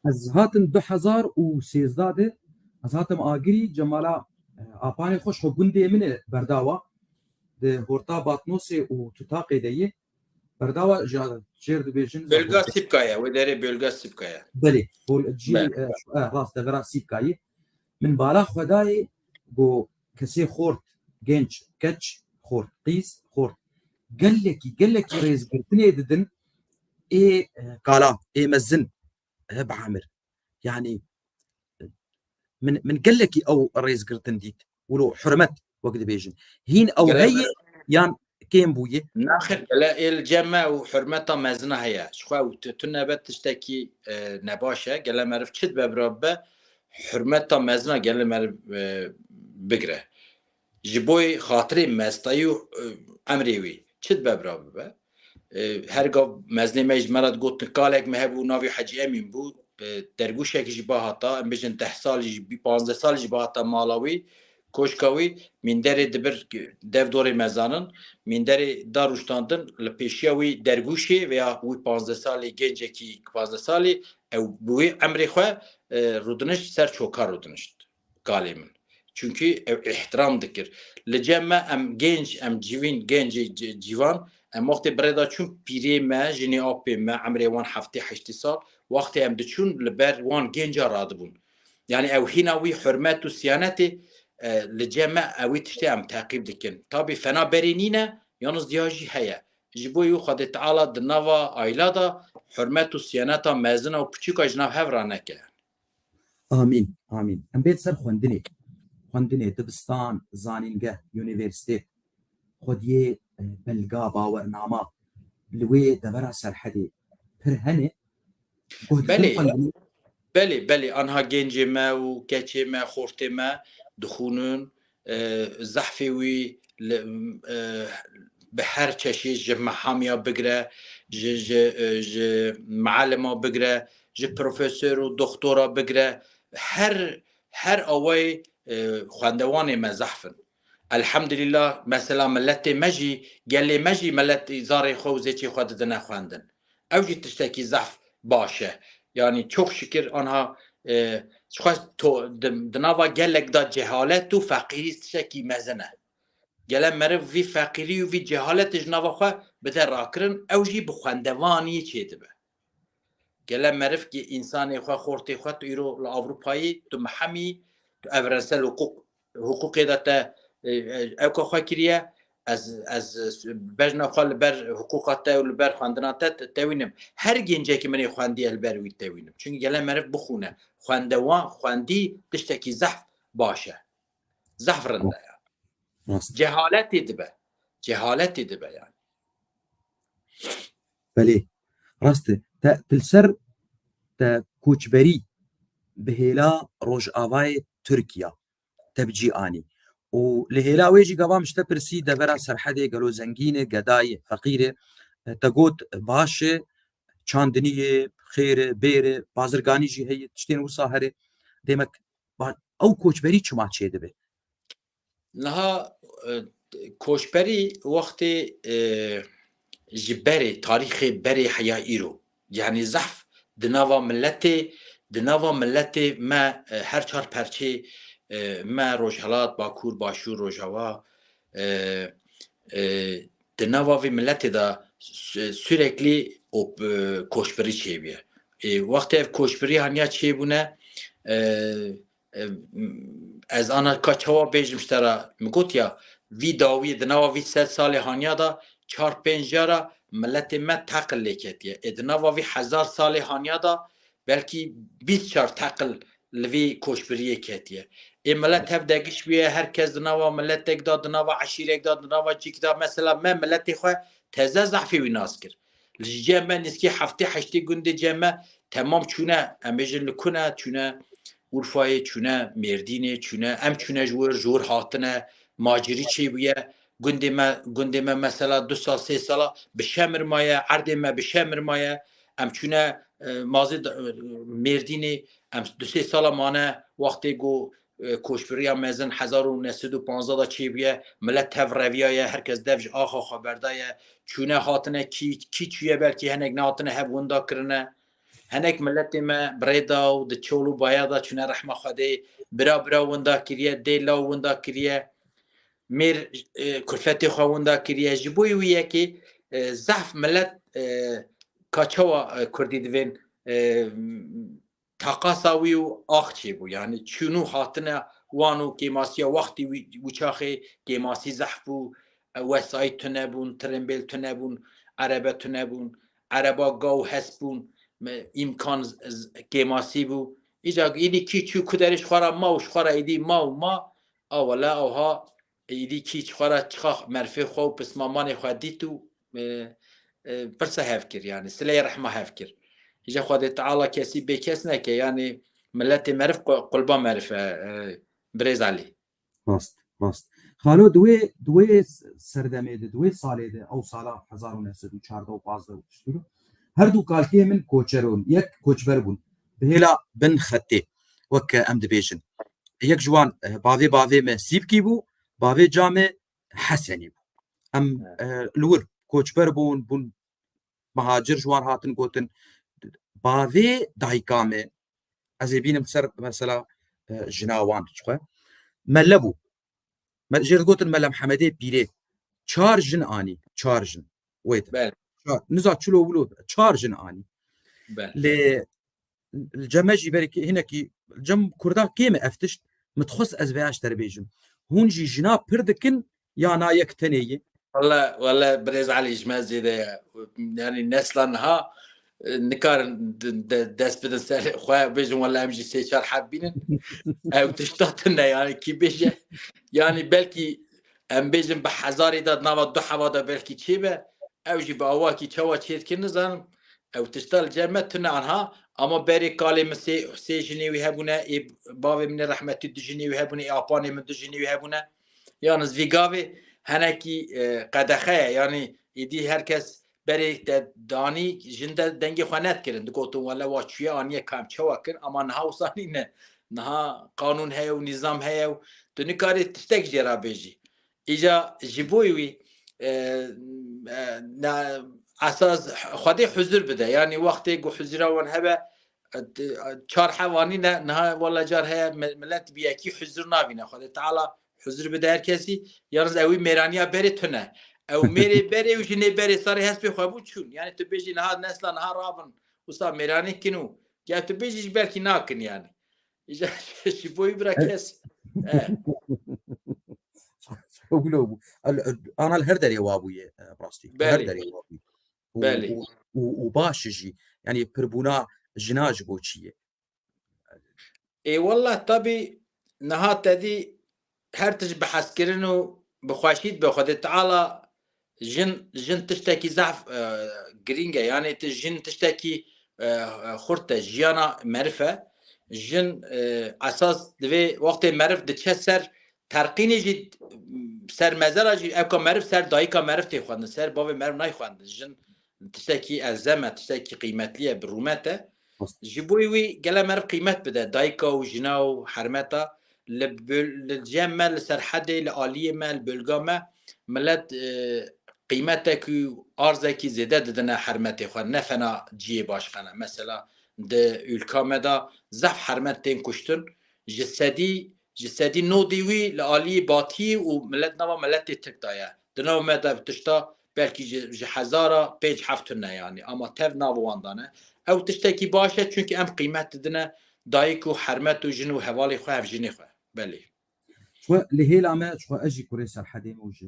Ez hatim du hezar û sêzdeh de, ez hatim Agirî, Cemala, e, Apanê xwe ji xwe gundê min e berdawa. Di Horta Batnosê û Tutaqê de ye. Berdawa ji çêr dibêjin. Bölga Sîpka ye, wê derê bölga Sîpka ye. Belê, hol-, cî, Belê. E, e, rast, devera Sîpka ye. Min bala xwe dayê ku kesê xort, genç, keç, xort, qîz, xort, gelekî, gelekî rêzgirtinê didin ê, e, kala, ê mezin, e, bi emir. Yani, e, min, min gelekî ew rêzgirtin dît. Wilo hurmet, wek dibêjin. Hîn ew Gerek heye yan kêm bûye? Naxir, gele ê li cem me û hurmeta mezina heye. Ji xwe û tu, tu nebe tiştekî, e, nebaş e. Gele meriv çi dibe bira bibe, hurmeta mezina gele meriv, e, bigire. Ji bo xatirê mestayî û, e, emrê wî çi dibe bira bibe. E, her gav mezinê me ji me re digotin, kalek me hebû, navê Hecî Emîn bû. E, dergûşekî jî ba hata, em bêjin deh salî jî, bî panzdeh salî jî ba hata mala wî, koşka wî, mînderê dibir dev dorê me zanin, mînderê da rûştandin li pêşiya wî dergûşê veya wî panzdeh salî, gencekî panzdeh salî, ew bi wî emrê xwe, e, rûdinişt ser çoka rûdinişt. Kalê min. Çunkî ew îhtiram dikir. Li cem me em genc, em civîn, gencê ci-, civan, em wextê bi rê de çûn pîrê me, jinê apê me, emrê wan heftê heştê sal, wextê em diçûn li ber wan genca radibûn. Yani ew hîna wî hurmet û siyanetê, e, li cem me ew wî tiştê em teqîb dikin. Tabî fena berê nîne, yalnız diya jî heye. Ji bo wî Xwedê Teala di nava aîla de hurmet û siyaneta mezina û piçûka ji nav hev raneke. Amîn, amîn. Em bên ser xwendinê. Xwendinê, dibistan, zanîngeh, unîversîtet, xwediyê, e, belga, bawernama li wê devera Serhedê pir hene. Guh didin Belê, xwendinê? belê, belê. Anha gencê me û keçê me, xortê me dixwînin, e, zehfê wî li, e, bi her çeşî ji mehamiya bigire, ji, ji, e, ji mealima bigire, ji profesor û doktora bigire, her, her awayê, e, xwendewanê me zehf in. Elhamdulillah, mesela miletê me jî, gelê me jî miletê zarê xwe û zêçê xwe didine xwendin. Ew jî tiştekî zehf baş e. Yani çok şükür anha, e, ji xwe to-, di, di nava gelek de cehalet û feqîrî tiştekî mezin e. Gele meriv vî feqîrî û vî cehaletê ji nava xwe bide rakirin, ew jî bi xwendevanî çêdibe. Gele meriv ki însanê xwe, xortê xwe, tu îro li Ewropayî, tu mihemî, tu evrensel hukuk, hukukê de te, e, e, ewka xwe kiriye, ez, ez bejna xwe li ber hukûqa te û li ber xwendina te te-, tewînim. Her gencekî min ê xwendiye li ber wî tewînim. Çunkî gele meriv bixwîne. Xwendewan, xwendî tiştekî zehf baş e. Zehf rind e ya. Rast. Cehaletê dibe. Cehaletê dibe yani. Belê. Rast e. Te, te li ser te koçberî bi hêla Rojavayê Tirkiya te bi cî anî. Û li hêla wê jî gava min ji te pirsî devera Serhedê gelo zengîn e, geda ye, feqîr e. Te got baş e, çandiniyê, xêr e, bêr e, bazirganî jî heye, tiştên wisa here. Demek ba-, ew koçberî çima çêdibe? Niha, e, koçberî wextê, e, ji berê, tarîxê berê heya îro. Yani zehf di nava miletê, di nava miletê me, e, her çar perçê, e, me Rojhelat, Bakur, Başûr, Rojava, e, e, di nava vê miletê de sü-, sürekli op-, e, koçberî çêbûye. E, wextê ev koçberî haniya çêbûne, e, e, ez ana ka çawa bêjim ji te re, min got ya, vî dawiyê di nava vî sed salê haniya de çar pênc cara miletê me teqil lê ketiye. Ê di nava vî hezar salê haniya de belkî bîst çar teqil li vî koçberiyê ketiye. Ê milet hev degiş bûye, her kes di nava miletek de, di nava eşîrek de, di nava cîk de, mesela me miletê xwe teze zehfê wî nas kir. Li ji cem me nîskî heftê heştê gundê cem me temam çûne, em bêjin li ku ne, çûne Urfayê, çûne Mêrdînê, çûne, em çûne ji wir, ji wir hatine, macirî çêbûye. Gundê me, gundê me mesela du sal, sê sala bi şemir maye, erdê me bi şemir maye. Em çûne, e, mazê de, e, Mêrdînê, em du sê sala mane, wextê ku, e, koçberiya mezin hezar û neh sed û panzdeh de çêbûye, milet tev reviyaye, her kes dev ji axa xwe berdaye, çûne hatine kî, kî çûye belkî hinek nehatine hev winda kirine. Hinek miletê me bi rê da û di çol û baya da çûne rehma Xwedê, bira bira winda kiriye, dê law winda kiriye, mêr, e, kulfetê xwe winda kiriye. Ji bo wî yekê, e, zehf milet, e, ka çawa, e, kurdî divên, e, taqasa wî û ax çêbû. Yanî çûn û hatine wan û kêmasiya wextî wî, wî çaxê kêmasî zehf bû, e, wesayît tune bûn, tirimbêl tune bûn, erebe tune bûn, ereba gaw hest bûn, me, îmkan z-, z-, kêmasî bû. Îca îdî kî çû ku derê ji xwe re ma û ji xwe re îdî ma û ma, a wele awha îdî kî ji xwe re çiqa merfê xwe û pismamanê xwe dît û, e, e, pirsa hev kir, yanî sileyê rehma hev kir. Îca Xwedê Teala kesî bêkes neke, yanî miletê meriv qu-, qulba meriv e, e, birêz Elî. Rast, rast. Xalo, di wê, di wê serdemê de, di wê salê de, ew sala hezar û neh sed û çardeh û pazdeh û piştûr, her du kalkê min koçer bûn, yek koçber bûn. Bi hêla bin xetê, wek em dibêjin. Yek ji wan, eh, bavê bavê me Sîbkî bû, bavê ca me Hesenî bû. Em, Evet. eh, li wir koçber bûn, bûn mihacir ji wan hatin gotin. Bavê dayika me, ez ê bînim ser mesela, eh, jina wan ji xwe. Mele bû. Me, jê re gotin Mele Mihemedê Pîrê. Çar jin anî, çar jin. Wê de. Belê. Çar, niza çilo wilo, çar jin anî. Belê. Lê li cem me jî berê hinekî, li cem Kurda kêm e ev tişt, min dixwest ez vêya ji te re bêjim. Hûn jî jina pir dikin ya na yek tenê ye? Wele, wele birêz Elî ji me zêde ye. Yanî nesla niha, e, nikarin d-, d-, dest bidin ser xwe, bêjin wele em jî sê çar heb bînin. Ew tişta tune, yanî kî bêje. Yanî belkî em bêjin bi hezarê de nava du heva de belkî çêbe. Ew jî bi awakî çawa çêdikin nizanim. Ew tişta li cem me tune anha. Ama berê kalê min sê, sê jinê wî hebûne, ê bavê min ê rehmetî du jinê wî hebûne, ê apanê min du jinê wî hebûne. Yalnız vî gavê henekî, e, qedexe ye. Yanî êdî her kes berê te danî jin de dengê xwe nedikirin. Digotin wele wa çûye aniye kam çawa kir, ama niha wisa nîne. Niha qanûn heye û nîzam heye û tu nikarî tiştek jê re bêjî. Îca ji bo wî, e, e, na, esas Xwedê huzur bide. Yanî wextê ku huzura wan hebe, e, t-, çar hev anîne, niha wela car heye mi-, milet bi yekî huzur navîne. Xwedê Teala huzur bide her kesî. Yalnız ew wî mêraniya berê tune. Ew mêrê berê û jinê berê sarê hespê xwe bû çûn. Yanî tu bêjî niha nesla niha rabin, wisa mêranê kin û ya tu bêjî jî belkî nakin yanî. Îca ji bo wî bira kes. Eh. Wilo bû. El, el, ana li her derê wa bûye, e, rastî. Li her Belê. derê wa bûye. Û, Belê. û, û, û baş jî. Yanî pirbûna jina ji bo çi ye? Ê, wallah, tabî niha te dî her tişt bi hezkirin û bi xweşî dibe. Xwedê Teala jin, jin tiştekî zehf, e, girîng e. Yanî ti jin tiştekî, e, xurt e. Jiyana meriv e. Jin, e, esas divê wextê meriv diçe ser terqînê jî, ser mezara jî, evka meriv ser dayika meriv tê xwendin, ser bavê meriv nayê xwendin. Jin tiştekî elzem e, tiştekî qîmetlî ye, bi rûmet e. Rast. Ji bo wî gele meriv qîmet bide, dayika û jina û hermeta li böl-, li cem me, li serhedê, li aliyê me, li bölga me, milet, e, qîmetek û arzekî zêde didine hermetê xwe, ne fena ciyê başqe ne. Mesela di ülka me de zehf hermet tên kuştin, ji sedî ji sedî nodî wî li aliyê batiyê û milet nava miletê Tirk de ye. Di nav me de tişta belkî ji, ji hezara pênc heft tune yanî. Ama tev nav wan de ne. Ew tiştekî baş e, çunkî em qîmet didine dayik û hermet û jin û hevalê xwe, hevjinê xwe. Belê. Çi li hêla me, çi ez jî kurê Serhedê me û ji,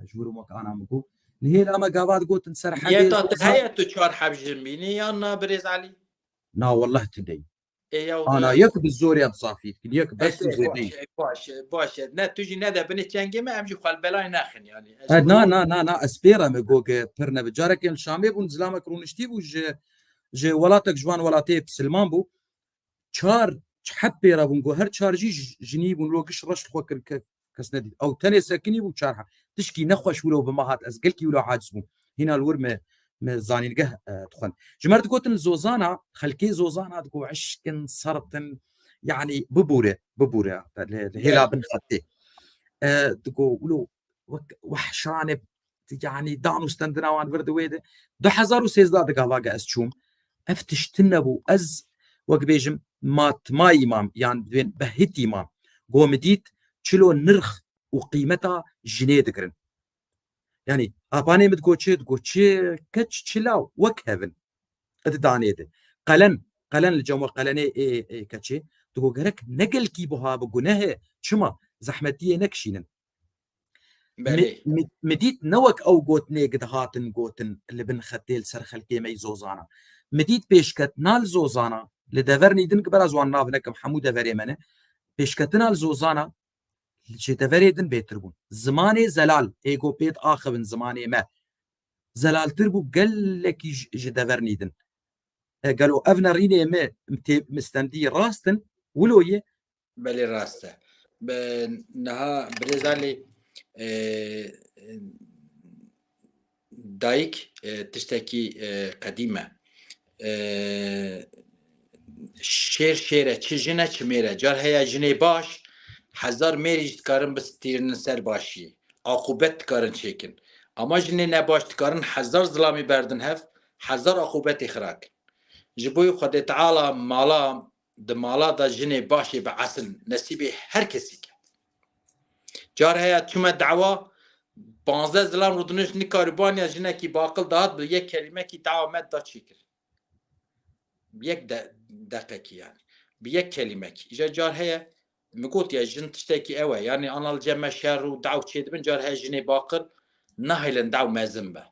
ji wir û mok ana min got. Li hêla me gava digotin Serhedê Niyeta te Zozan. Heye tu çar heb jin bînî yan na birêz Elî? Na, wallah tu dey. Ê ya Ana, yek bi zorê em safî dikin, yek bes û Ê, zêde. Baş e, baş e, baş e. Ne tu jî ne de binê çengê me, em jî xwe li belayê nexin yanî. Ez He, na, na, na, na, ez pê re me got, pir nebe. Carekê li Şamê bûn, zilamek rûniştî bû ji, ji welatek, ji wan welatê bisilman bû. Çar heb pê re bûn, got, her çar jî j-, jinî bûn, lo giş reş xwe kir, ke-, kes nedît. Ew tenê sekinî bû, çar heb. Tişkî nexweş wilo bi me hat, ez gelkî wilo aciz bûm. Hîna li wir me, me zanîngeh, e, dixwend. Ji me re digotin Zozana, xelkê Zozana digo eşkin, sertin, yanî bibûre, bibûre, li, li hêla bin xetê. E, digo, wilo wek wehşanê, yanî dan û stendina wan vir di wê de. Du hezar û sêzdeh de gava ge ez çûm. Ev tişt tune bû. Ez, wek bêjim, matmayî mam, yan bên behitî mam. Go min dît, çilo nirx û qîmeta jinê digirin. Yanî, apanê min digo çi, digo çi, keç çi law, wek hev in. Di danê de. Qelen, qelen li cem we qelenê ê, ê keçê. Digo gerek ne gelkî buha bi guneh e, çima? Zehmetiyê nekişînin. Belê. Mi, mi, mi dît ne wek ew gotinê ki dihatin gotin li bin xetê li ser xelkê me yî Zozana. Mi dît pêşketina li Zozana, li devernî din ki beraz wan nav nekim, hemû deverê me ne. Pêşketina li Zozana ji deverê din bêtir bûn. Zimanê zelal, ê go pê diaxivin zimanê me. Zelaltir bû gelekî ji, ji devernî din. E, gelo ev nerînê me, tê, mi stendî rast in, wilo ye? Belê rast e. Bi, niha birêz Elî, e, dayik, e, tiştekî, e, qedîm e. E, şêr şêr e, çi jin e, çi mêr e. Car heye jinê baş, hezar mêrî jî dikarin bistîrinin ser başiyê. Aqûbet dikarin çêkin. Ama jinê nebaş dikarin hezar zilamî berdin hev, hezar aqûbetê xira kin. Ji bo Xwedê Teala mala, di mala de jinê başê bi esil nesîbê her kesî ke. Car heye çime dawa, panzdeh zilam rûdinişt nikaribaniya jinekî baqil dihat bi yek kelîmekî dawa me da çêkir. Bi yek de-, deqekî yanî. Bi yek kelîmekî. Îja car heye, min got ya jin tiştekî ew e. Yanî ana li cem me şer û daw çêdibin, car heye jinê baqil nahêlin daw mezin be.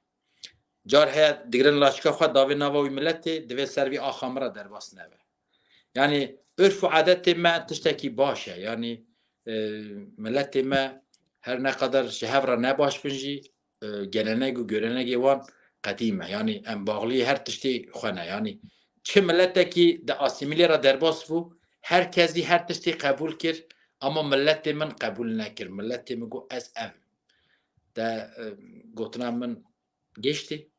Car heye digirin laşika xwe davê nava wî miletê, divê ser vî axa min re derbas nebe. Yanî, urf û adetê me tiştekî baş e. Yanî, e, miletê me her ne qeder ji hev re nebaş bin jî, e, gelenek û görenegê wan qedîm e. Yanî, em baxliyê her tiştê xwe ne. Yanî, çi miletekî di asîmîlê re derbas bû, her kes jî her tiştê qebûl kir, ama miletê min qebûl nekir. Miletê min got, "Ez ev im." Te, e, gotina min Gêştî.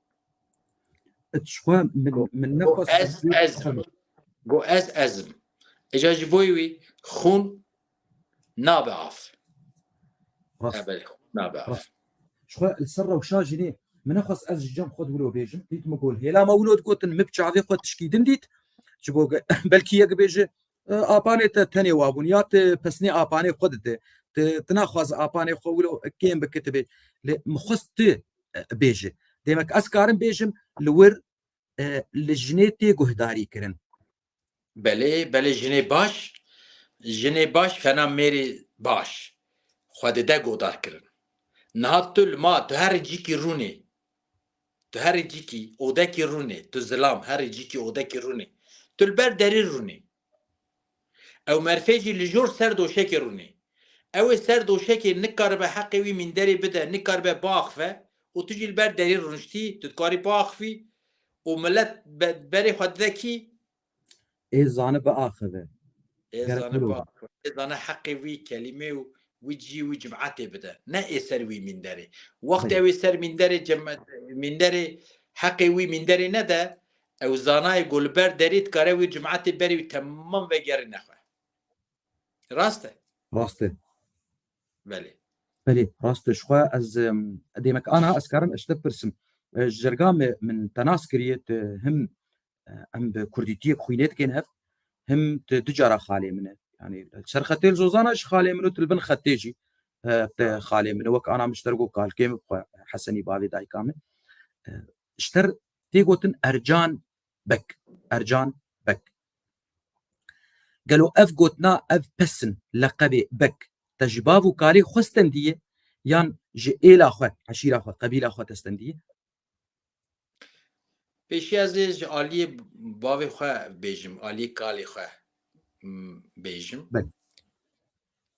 Ji xwe min, Go, min go nexwest ez, ez, go ez, ez im. Îca ji bo wî xûn nabe av. Rast. E, belê, xûn nabe av. Rast. Ji xwe li ser rewşa jinê min nexwest ez ji cem xwe di wilo bêjim. Dît min got, hêla me wilo digotin, min bi çavê xwe tişkî din dît. Ji bo ge-, belkî yek bêje, e, apanê te tenê wa bûn, ya tu pesnê apanê xwe dide. Tu, tu naxwaz apanê xwe wilo kêm bike tu bê. Lê min xwest tu, e, bêje. Demek ez karim bêjim li wir, e, li jinê tê guhdarî kirin. Belê, belê jinê baş, jinê baş fena mêrê baş. Xwe dide godar kirin. Niha tu li ma, tu her cîkî rûnê. Tu herî cîkî odekî rûnê, tu zilam, herî cîkî odekî rûnê. Tu li ber derî rûnê. Ew merfê jî li jor ser doşekê rûnê. Ew ê ser doşekê nikaribe heqê wî mînderê bide, nikaribe biaxive û tu jî li ber derî rûniştî, tu dikarî biaxivî û milet be-, berê xwe dide kî, Ê zane biaxive. Ê Gerek zane wilo. Biaxive. Ê zane heqê wî kelîmê û wî cî wî cimatê bide. Ne ê ser wî mînderê. Wextê Belê. Ew ê ser mînderê cem-, mînderê heqê wî mînderê nede, ew zanayê ku li ber derî dikare wî cimatê berî wî temam vegerîne xwe. Rast e? Rast e. Belê. Belê, rast e. Ji xwe ez, em, demek ana ez karim ez te pirsim. E, ji cerga me min te nas kiriye, tu him, e, em bi kurdîtiyê xwînê dikin hev, him tu du cara xalê min e. Yanî ser xetê li Zozana ji xalê min û tu li bin xetê jî, e, te xalê min e. Wek ana min ji te re got kalkê min xwe Hesenî bavê dayika min. E, ji te re tê gotin Ercan Bek. Ercan Bek. Gelo ev gotina, ev pes in, leqebê Bek, te ji bav û kalê xwe stendiye yan ji êla xwe, eşîra xwe, qebîla xwe te stendiye? Pêşî ez ê ji aliyê bavê xwe bêjim, aliyê kalê xwe, m, bêjim. Belê.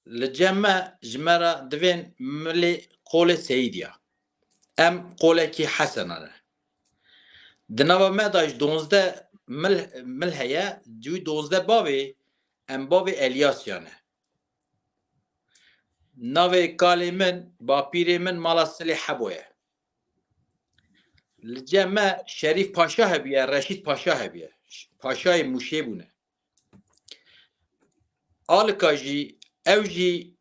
Li cem me, ji me re divên milê qolê Seyîdiya. Em qolekî Hesena ne. Di nava me de ji donzdeh mil, mil heye, ji wî donzdeh bavê, em bavê Elyasya ne. Navê kalê min, bapîrê min mala Silê Hebo ye. Li cem me Şerîf Paşa hebûye, Reşîd Paşa hebûye. Paşayê Mûşê bûne. Alika jî, ew jî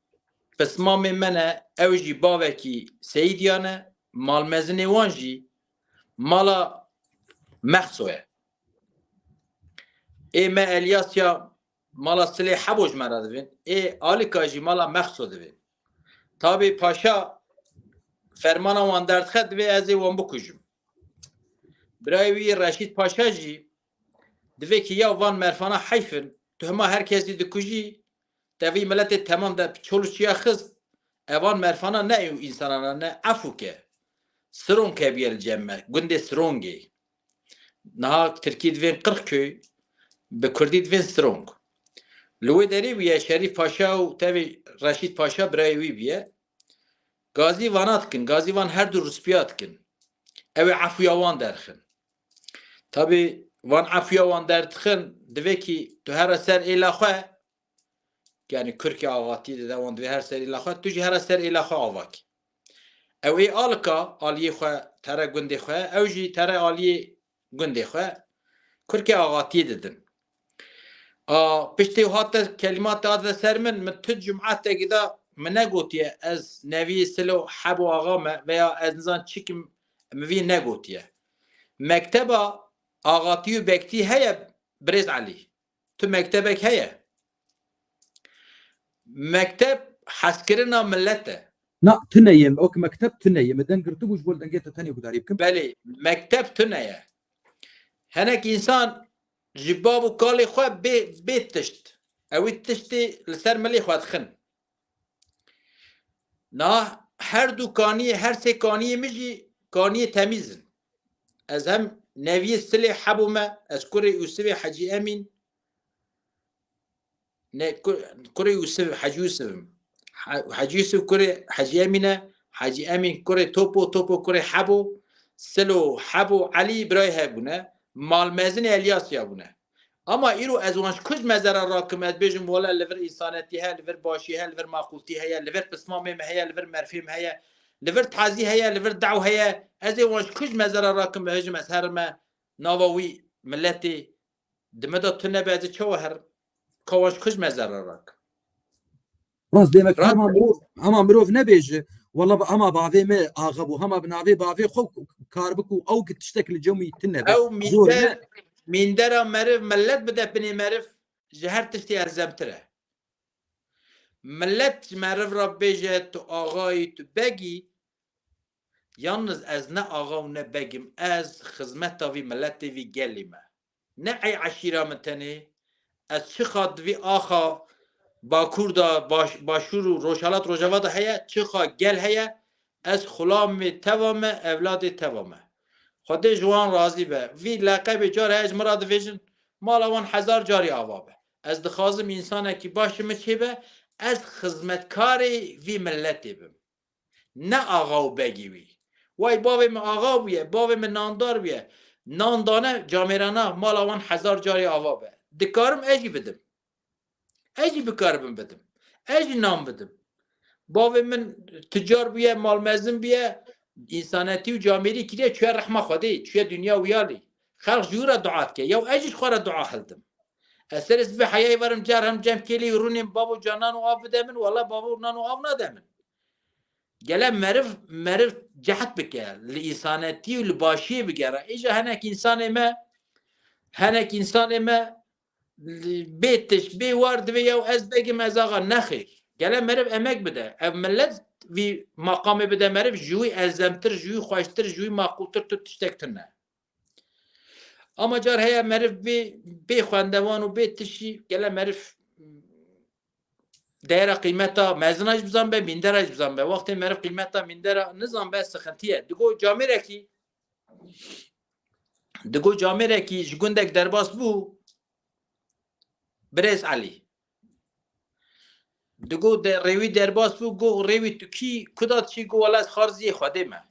pismamê me ne, ew jî bavekî Seyîdiya ne, malmezinê wan jî mala Mexso ye. Ê me Elyasya mala Silê Hebo ji me re divên, ê Alika jî mala Mexso divên. Tabî Paşa fermana wan derdixe, divê ez ê wan bikujim. Birayê wî Reşîd Paşa jî divê ki ya van merfana heyf in, tu hema her kesî dikujî, te vî miletê temam de çol û çiya xist, evan merfana ne ew însanana ne, efû ke. Sironke bûye li cem me, gundê Sirongê. Niha tirkî divên Qirxköy, bi kurdî divên Sirong. Li wê derê bûye Şerîf Paşa û tevî Reşîd Paşa birayê wî bûye. Gazî vana dikin, gazî van her du rispiya dikin. Ew ê efûya wan derxin. Tabî van efûya wan derdixin, divê ki tu here ser êla xwe, yanî kurkê axatiyê dide, wan divê her ser êla xwe, tu jî here ser êla xwe ava kî. Ew ê Alika, aliyê xwe, tere gundê xwe, ew jî tere aliyê gundê xwe, kurkê axatiyê didin. A, piştê hate kelîmate hate ser min, min tu cumatekî de min negotiye, ez neviyê Silo Hebo Axa me veya ez nizan çi kim, min vî negotiye. Mekteba axatî û bektî heye, birêz Elî? Tu mektebek heye? Mekteb hezkirina millet e. Na, tune ye. Wek mekteb tune ye. Me deng girtibû, ji bo li dengê te tenê gudarî bikim. Belê, mekteb tune ye. Hinek însan ji bav û kalê xwe bê, bê tişt. Ewî tiştê li ser milê xwe dixin. Na, her du kaniyê, her sê kaniyê min jî kaniyê temîz in. Ez hem neviyê Silê Hebo me, ez kurê Ûsivê Hecî Emîn, ne, ku-, kurê Ûsiv, Hecî Ûsiv im. He-, Hecî Ûsiv kurê Hecî Emîn e, Hecî Emîn kurê Topo, Topo kurê Hebo, Silo, Hebo, Elî birayê hev bûne. Malmezinê Elyasya bûne. Ama îro ez wan ji ku ji mezera rakim, ez bêjim, wele li vir însanetî heye, li vir başî heye, li vir maqûltî heye, li vir pismamê me heye, li vir merfê me heye, li vir tazî heye, li vir dew heye. Ez ê wan ji ku ji mezera rakim, bihêjim, ez herime nava wî miletê, di me de tu nebe, ez ê çawa herim? Ka wan ji ku ji mezera rakim? Rast dê me Rast. Hema mirov, hema mirov nebêje, wela ba-, hema bavê me axa bû, hema bi navê bavê xwe kar bikû, ew ki tiştek li cem wî tune be. Ew Zor mînder, ne? Mîndera meriv, millet bide binê meriv, ji her tiştî erzemtir e. Millet ji meriv re bêje, tu axayî, tu begî, yalniz ez ne axa û ne beg im, ez xizmeta vî miletê, vî gelê me. Ne ey eşîra min tenê, ez çiqa di vî axa Bakur de, Baş-, Başûr û Rojhelat Rojava de heye, çiqa gel heye, ez xulamê teva me, evladê teva me. Xwedê ji wan razî be. Vî leqebê carê heye ji min re dibêjin, mala wan hezar carî ava be. Ez dixwazim însanekî baş ji min çêbe, ez xizmetkarê vî miletê bim. Ne axa û begî wî. Way bavê min axa bûye, bavê min nandar bûye. Nan dane camêrana mala wan hezar carî ava be. Dikarim ez jî bidim. Ez jî bikaribim bidim. Ez jî nan bidim. Bavê min ticar bûye, malmezin bûye, însanetî û camêrî kiriye, çûye rehma Xwedê, çûye dinya wiyalî. Xelq ji wî re dua dike. Yaw ez jî ji xwe re dua hildim. Ez serê sibê heyayê verim car hem cem kêlî rûnên bavo ca nan û av bide min, wela bavo nan û av nade min. Gele meriv, meriv cehd bike, li însanetî û li başiyê bigere. Îja hinek însanê me, hinek însanê me bê tişt, bê war divê ya ez begim ez axa nexêr. Gele meriv emek bide. Ev millet vî maqamê bide meriv, ji wî erzemtir, ji wî xweştir, ji wî maqûltir tu tiştek tune. Ama car heye meriv bê, bê xwendevan û bê tişî, gele meriv deyera qîmeta mezina jî bizan be, mîndera jî bizan be. Wextê meriv qîmeta mîndera nizan be, sixintiye. Digo camêrekî, digo camêrekî ji gundek derbas bû, Birêz Elî. Digo de rêwî derbas bû, go rêwî tu kî, kuda çî, go wela ez xarziyê Xwedê me.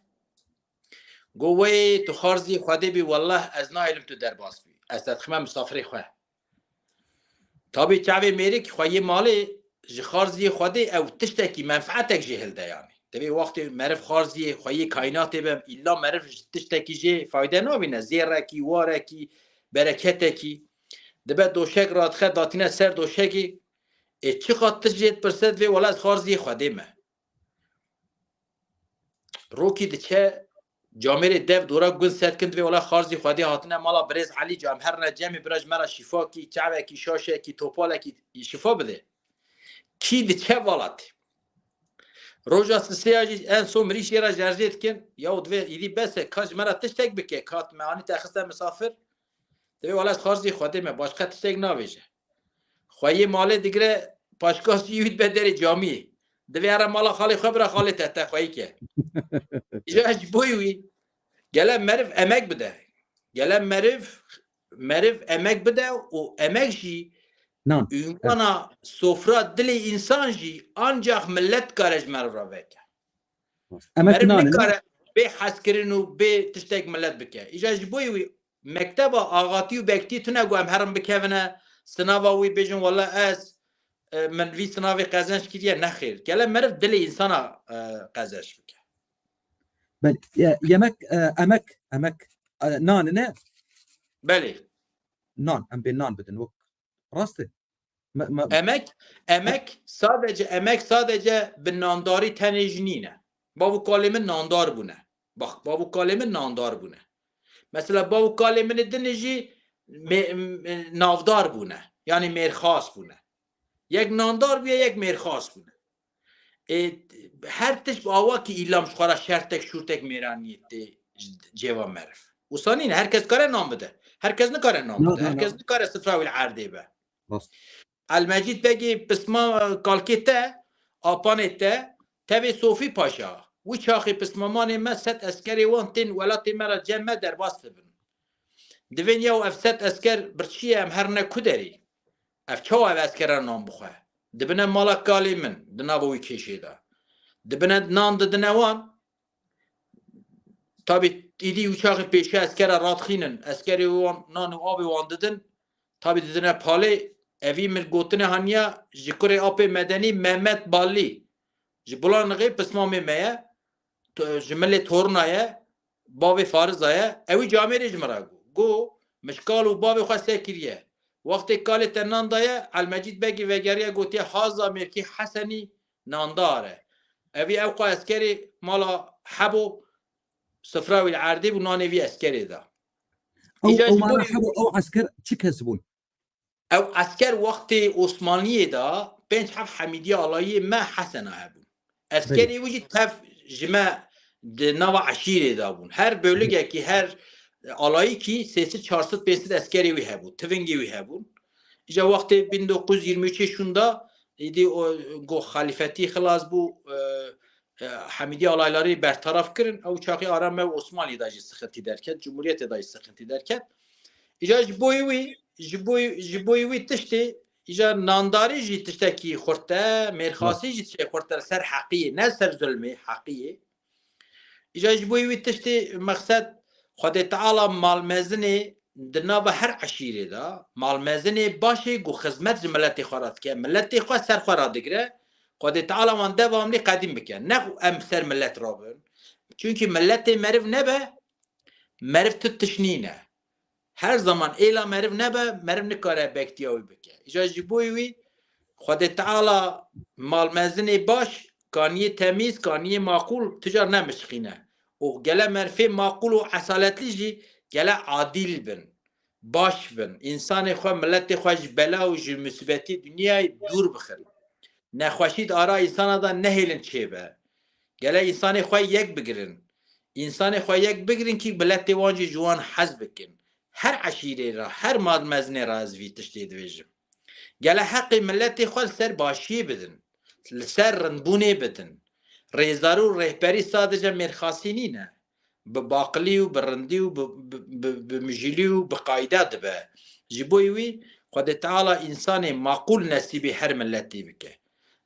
Go wê tu xarziyê Xwedê bî, wellah ez nahêlim tu derbas bî. Ez te dixime misafirê xwe. Tabî çavê mêrik xwe yê malê ji xarziyê Xwedê ew tiştekî menfetek jê hilde yanî. Divê wextê meriv xarziyê xwe yê kaynatê be, îlla meriv ji tiştekî jê fayde nabîne. Zêrekî, warekî, bereketekî. Dibe doşek radixe datîne ser doşekî. Ê çiqat tişt jê dipirse divê wela ez xarziyê Xwedê me. Rokî diçe, camêrê dev dora gund setkin divê wela xarzî Xwedê hatine mala birêz Elî, cam herine cemê bira ji me re şîfa kî, çavekî, şaşekî, topalekî şîfa bide. Kî diçe valatê. Roja sisêya jî en son mirîşê re jerjê dikin, ya divê îdî bes e, ka ji me re tiştek bike, ka me anî te xiste misafir. Divê wela ez xarzî Xwedê me, başqa tiştek navêje. Xweyê malê digire, paşkasî wî dibe derê camiyê. Divê here mala xalê xwe bira, xalê te te xweyî ke. Îja ji bo wî gele meriv emek bide. Gele meriv, meriv emek bide û emek jî Nan. Û wana sofra dilê însan jî ancax millet kare ji meriv re veke. Emek Meriv nan, ne? Nikare bê hezkirin û bê tiştek millet bike. Îja ji bo wî mekteba axatî û bektî tune ku em herin bikevine sinava wî bêjin wela ez, e, min vî sinavê qezenç kiriye, nexêr. Gele meriv dilê însana, e, qezenç bike. Belê, ye-, yemek, e, emek, emek, e, nan ne? Belê. Nan, em bê nan bidin, wek. Rast e. Me, me, Emek, emek sadece, emek sadece bi nandarî tenê jî nîne. Bav û kalê min nandar bûne. Bak, bav û kalê min nandar bûne. Mesela bav û kalê min ê din jî me-, me-, navdar bûne. Yanî mêrxas bûne. Yek nandar bûye, yek mêrxas bûne. Ê, her tişt bi awa ki îlam ji xwe re şertek, şûrtek mêraniyê tê cêva meriv. Wisa nîne, her kes kare nan bide. Her kes nikare nan Na, bide. na, Her kes na. Nikare sifra wî li erdê be. Rast. Elmecîd Begî pisma kalkê te, apanê te, tevê Sofî Paşa. Wî çaxê pismamanê me sed eskerê wan tên welatê me re cem me derbas dibin. Divên ya ev sed esker birçî ye, em herine ku derî? Ev çawa ev eskera nan bixwe? Dibine mala kalê min, di nava wî kêşê de. Dibine nan didine wan. Tabî îdî û çaxê pêşiya eskera radixînin. Eskerê wan nan û avê wan didin. Tabî didine palê. Evî min gotine haniya ji kurê apê medenî Mehmet Ballî. Ji Bulanixê pismamê me ye. To-, ji milê torna ye. Bavê Fariza ye. Ewî camêrê ji min re got. Got, min ji kal û bavê xwe sekiriye. Wextê kalê te nan daye, Elmecîd Begî vegeriye gotiye, Haza mêrkê Hesenî nandar e. Evî ew qas eskerê mala Hebo sifra wî li erdê bû, nanê vî eskerê da. Ew, Îca ew ji bo mana Hebo, ew esker çi kes bûn? Ew esker wextê Osmanliyê de pênc heft Hemîdiya alayiyê me Hesena hebûn. Eskerê wî jî tev ji me di nava eşîrê de bûn. Her bölükekî, her alayîkî sê sed, çar sed, pênc sed eskerê wî hebû, tivingê wî hebûn. Îca wextê bin dokuz yüz yirmi üçê şûnda, îdî o, go xelîfetî xilas bû, e, e, Hemîdiya alaylarî bertaraf kirin, ew çaxî ara me û Osmanlî de jî sixintî derket, Cumhuriyetê de jî sixintî derket. Îca ji bo wî, ji bo, ji bo wî tiştê, îca nandarî jî tiştekî xurt e, mêrxasî jî tiştekî xurt e, ser heqiyê, ne ser zulmê, heqiyê. Îca ji bo wî tiştê mexsed Xwedê Teala malmezinê di nava her eşîrê de, malmezinê başê ku xizmet ji miletê xwe re dike, miletê xwe ser xwe re digire, Xwedê Teala wan devamlî qedîm bike. Ne em ser milet rabin. Çunkî miletê meriv nebe, meriv tu tişt nîne. Her zaman êla meriv nebe, meriv nikare bektiya wî bike. Îca ji bo wî Xwedê Teala malmezinê baş, kaniyê temîz, kaniyê maqûl, tu car nemişqîne. Û gele merfê maqûl û esaletlî jî gele adîl bin. baş bin. Însanê xwe, miletê xwe ji bela û ji musîbetî dinyayê dûr bixin. Nexweşî di ara însana de nehêlin çêbe. Gele însanê xwe yek bigirin. Însanê xwe yek bigirin kî miletê wan jî ji wan hez bikin. Her eşîrê re, her malmezinê re ez vî tiştê dibêjim. Gele heqê miletê xwe li ser başiyê bidin. Li ser rindbûnê bidin. Rêzdar û rêhberî sadece mêrxasî nîne. Bi baqilî û bi rindî û bi, bi, bi, bi mijîlî û bi qayda dibe. Ji bo wî Xwedê Teala însanê maqûl nesîbê her miletê bike.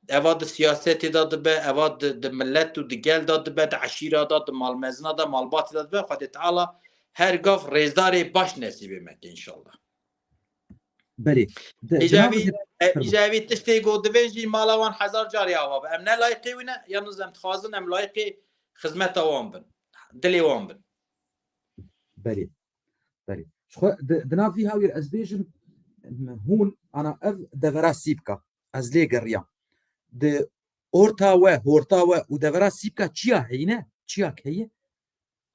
Eva di siyasetê de dibe, eva di, di milet û di gel de dibe, di eşîra de, di malmezina de, malbatê de dibe. Xwedê Teala her gav rêzdarê baş nesîbê me ke înşallah. Belê. Di, di Îca nav vî, de e, îca vî tiştê ku divên jî mala wan hezar carî ava be. Em ne layqê wî ne, yalnız em dixwazin em layqê xizmeta wan bin. Dilê wan bin. Belê. Belê. Ji xwe di, di nav vî hawîr ez bêjim, hûn, ana ev devera Sîpka, ez lê geriyam. Di orta we, horta we û devera Sîpka çiya heyne? Çiya heye?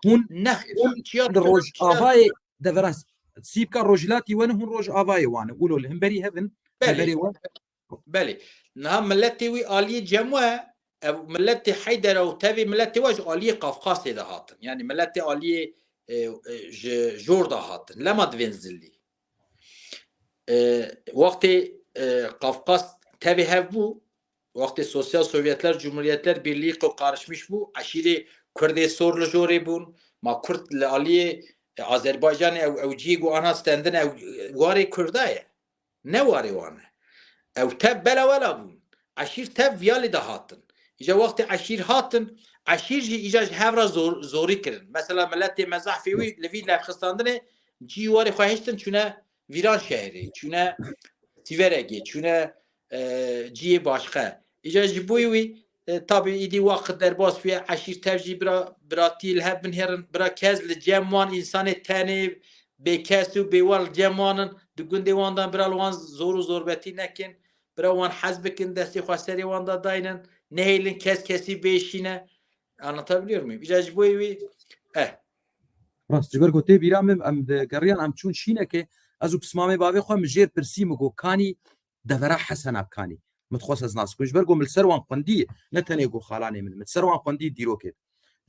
Hûn, Nexêr, hûn çiya li Rojavayê devera Sîpka Rojhilatî we ne, hûn Rojavayê wane. Wilo li hemberî hev in, Belê. Heverê we. Belê. Niha miletê wî aliyê cem we, ev miletê Heydera û tevê miletê we ji aliyê Qafqasê de hatin. Yani miletê aliyê, e, e, ji jor de hatin. Lema divên zilî. E, wextê, e, Qafqas tevê hev bû, wextê Sosyal Sovyetler, Cumhuriyetler Birliği ku karışmış bû, eşîrê Kurdê sor li jorê bûn. Ma Kurd li aliyê, e, Azerbaycanê ew, ew ciyê ku ana stendin ew, e, warê Kurda ye. Ne warê wan e. Ew tev bela wela bûn. Eşîr tev viya lê de hatin. Îca wextê eşîr hatin, eşîr jî îca ji hev re zor, zorî kirin. Mesela miletê me zehfê wî li vî levxistandinê cî warê xwe hiştin çûne Vîranşehirê, çûne Sîveregê, çûne, e, ciyê başqe. Îca ji bo wî, e, tabî îdî waqt derbas bûye, eşîr tev jî bira, biratî li hev binêrin, bira kes li cem wan însanê tenê, bêkes û bêwar li cem wan in, di gundê wan de bira li wan zor û zorbetî nekin, bira wan hez bikin, destê xwe serê wan de daynin, nehêlin kes kesî bêşîne. Anlatabiliyor muyum? Îca ji bo wî, eh. Rast, ji ber ku tê bîra min, em digeriyan, em çûn Şînekê, ez û pismamê bavê xwe min jêr pirsî, min got, kanî devera Hesena kanî. Min dixwest ez nas bikim. Ji ber ku min li ser wan xwendî, ne tenê ku xalanê min, min li ser wan xwendî dîrokê.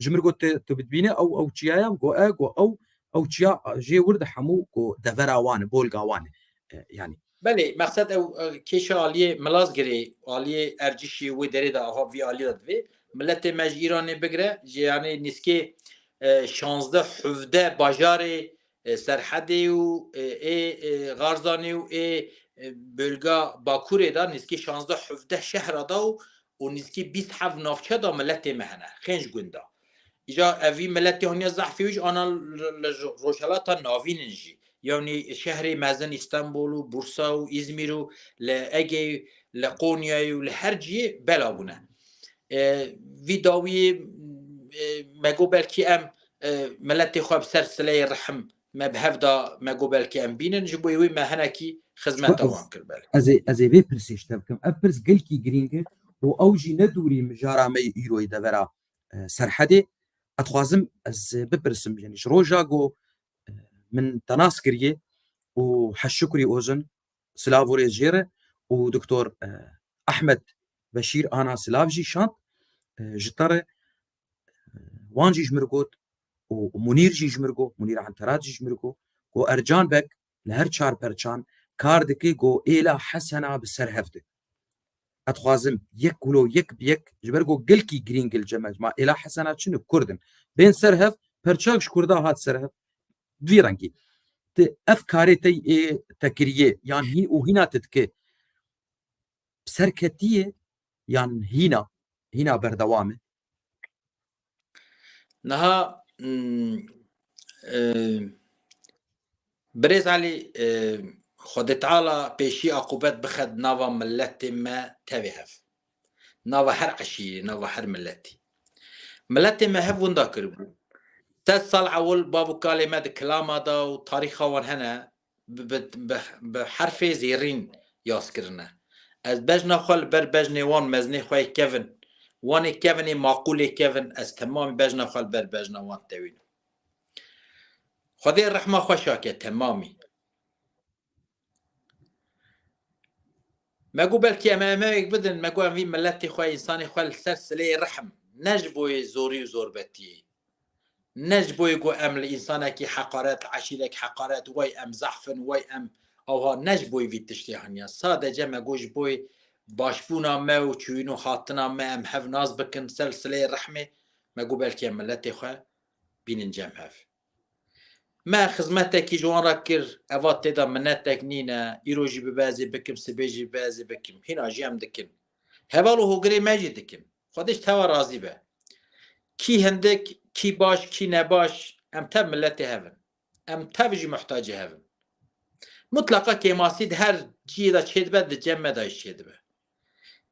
Ji min got, tu, tu bidibîne ew, ew çiya ye? Got, e, got, ew, ew çiya jê wir di hemû, got, devera wan e, bolga wan e. E, yani. Belê, mexsed ew, e, kêşa aliyê Milazgirê, aliyê Ercişê wê derê de ava vî alî de divê. Miletê me ji Îranê bigire, ji, yani, nîskê, e, şazdeh hevdeh bajarê, e, Serhedê û, e, ê, e, Garzanê û ê, e, bölga Bakurê de nîskê şazdeh hevdeh şehra de û, û nîskê bîst hev navçe de miletê me hene, xênc gunda. Îca evî miletê honiya zehfê wî ji ana li, li Rojhelata Navîn in jî. Yani şehrê mezin Îstanbul û Bursa û Îzmîr û li Egeyê, li Qonyayê û li her ciyê bela bûne. E, vî dawiyê, e, me got belkî em, e, miletê xwe bi ser sileyê rihim me bi hev da, me got belkî em bînin, ji bo wî me hinekî xizmeta wan kir belê. Ez ê, ez ê vê pirsê ji te bikim. Ev pirs gelkî girîng e û ew jî ne dûrî mijara me yê îroyê devera, e, Serhedê. Ez dixwazim ez bipirsim, yani ji roja ku, e, min te nas kiriye û Heşşukrî Ozin, silav û rêz jê re û Doktor, e, Ehmed Beşîr ana silav jî şand, e, ji te re, e, wan jî ji min re got û Munîr jî ji min re got, Munîr Enterat jî ji min re got, ku Ercan Beg li her çar perçan kar dike ku êla Hesena bi ser hev de. Ez dixwazim yek wilo yek bi yek, ji ber ku gelkî girîng li cem me, ma êla Hesena çi ne, Kurd in. Bên ser hev, perçak ji Kurda hat ser hev. Vî rengî. Ti ev karê te yê te kiriye, yan hî û hîna te dike, bi ser ketiye, yan hîna, hîna berdewam e? Niha, mm, e, Birêz Elî, e, Xwedê Teala pêşî aqûbet bixe di nava miletê me tevê hev. Nava her eşîrî, nava her miletî. Miletê me hev winda kiribû. Sed sal ewil bav û kalê me di kilama de û tarîxa wan hene, bi, bi, bi, bi herfê zêrîn yaz kirine. Ez bejna xwe li ber bejnê wan mezinê xwe yê kevin, wan ê kevin ê maqûl ê kevin, ez temamî bejna xwe li ber bejna wan tewînim. Xwedê rehma xwe şake temamî. Me got belkî em emewek bidin, me got em vî miletê xwe, însanê xwe li ser sileyê rihim, ne ji boyê zorî û zorbetiyê, ne ji boyê got em li însanekî heqaret, li eşîrek heqaret, way em zehf in, way em awha, ne ji boyê vî tiştê haniya. Sadece me got ji boyê başbûna me û çûyîn û hatina me em hev nas bikin ser sileyê rehmê, me got belkî em miletê xwe bînin cem hev. Me xizmetekî ji wan re kir, eva tê de minetek nîne, îro jî bibe ez ê bikim, sibê jî bibe ez ê bikim. Hîna jî em dikin. Heval û hogirê me jî dikin. Xwedê ji tev re razî be. Kî hindik, kî baş, kî nebaş, em tev miletê hev in. Em tev jî muhtacê hev in. Mutleqa kêmasî di her cihê de çêdibe, di cem me de jî çêdibe.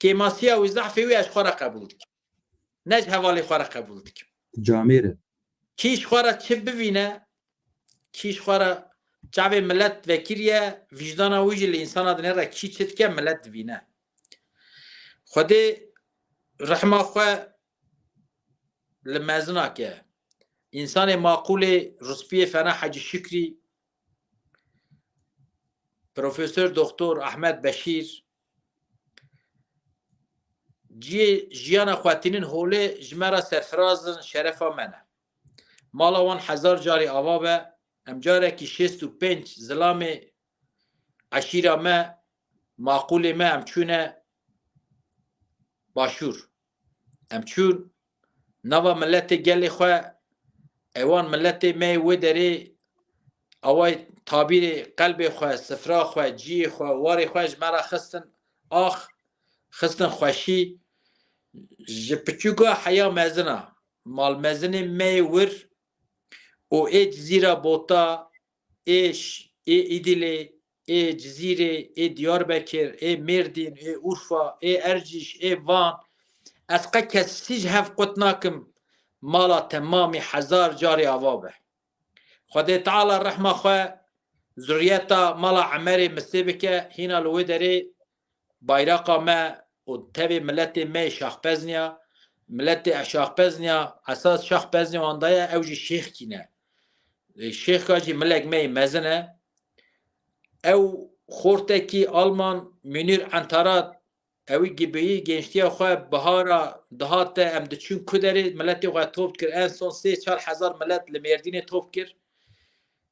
Kêmasiya wî, zehfê wî ez ji xwe re qebûl dikim. Ne ji hevalê xwe re qebûl dikim. Camêr e. Kî ji xwe re çi bivîne, kî ji xwe re çavê milet vekiriye, vîjdana wî jî li însana dinêre, kî çi dike milet divîne. Xwedê rehma xwe li mezina ke. Însanê maqûlê, ruspiyê fena Hecî Şikrî, Profesor Doktor Ahmet Beşîr, cihê jiyana xwe tînin holê ji me re serfiraz in, şerefa me ne. Mala wan hezar carî ava be, em carekî şêst û pênc zilamê eşîra me, maqûlê me em çûne başûr. Em çûn nava miletê gelê xwe, ewan miletê me yê wê derê, away tabîrê qelbê xwe, sifra xwe, ciyê xwe, warê xwe ji me re xistin ax, xistin xweşî. Ji piçûka heya mezina, malmezinê me yê wir û ê Cizîra Bota, ê Ş-, ê Îdîlê, ê Cizîrê, ê Diyarbekir, ê Mêrdîn, ê Urfa, ê Ercîş, ê Van, ez qe kesî ji hev qut nakim, mala temamî hezar carî ava be. Xwedê Teala rehma xwe zuriyeta mala Emerê Misê bike, hîna li wê derê bayraqa me û tevê miletê me yê Şaxpezniya, miletê Şaxpezniya, esas Şaxpezniya wan daye, ew jî şêxkî ne. Ê, şêxka jî milek me yê mezin e. Ew xortekî Alman Münir Antarat, ewî gibiyî gençtiya xwe bihara dihate, em diçûn ku derê miletê xwe top dikir. En son sê çar hezar milet li Mêrdînê top kir.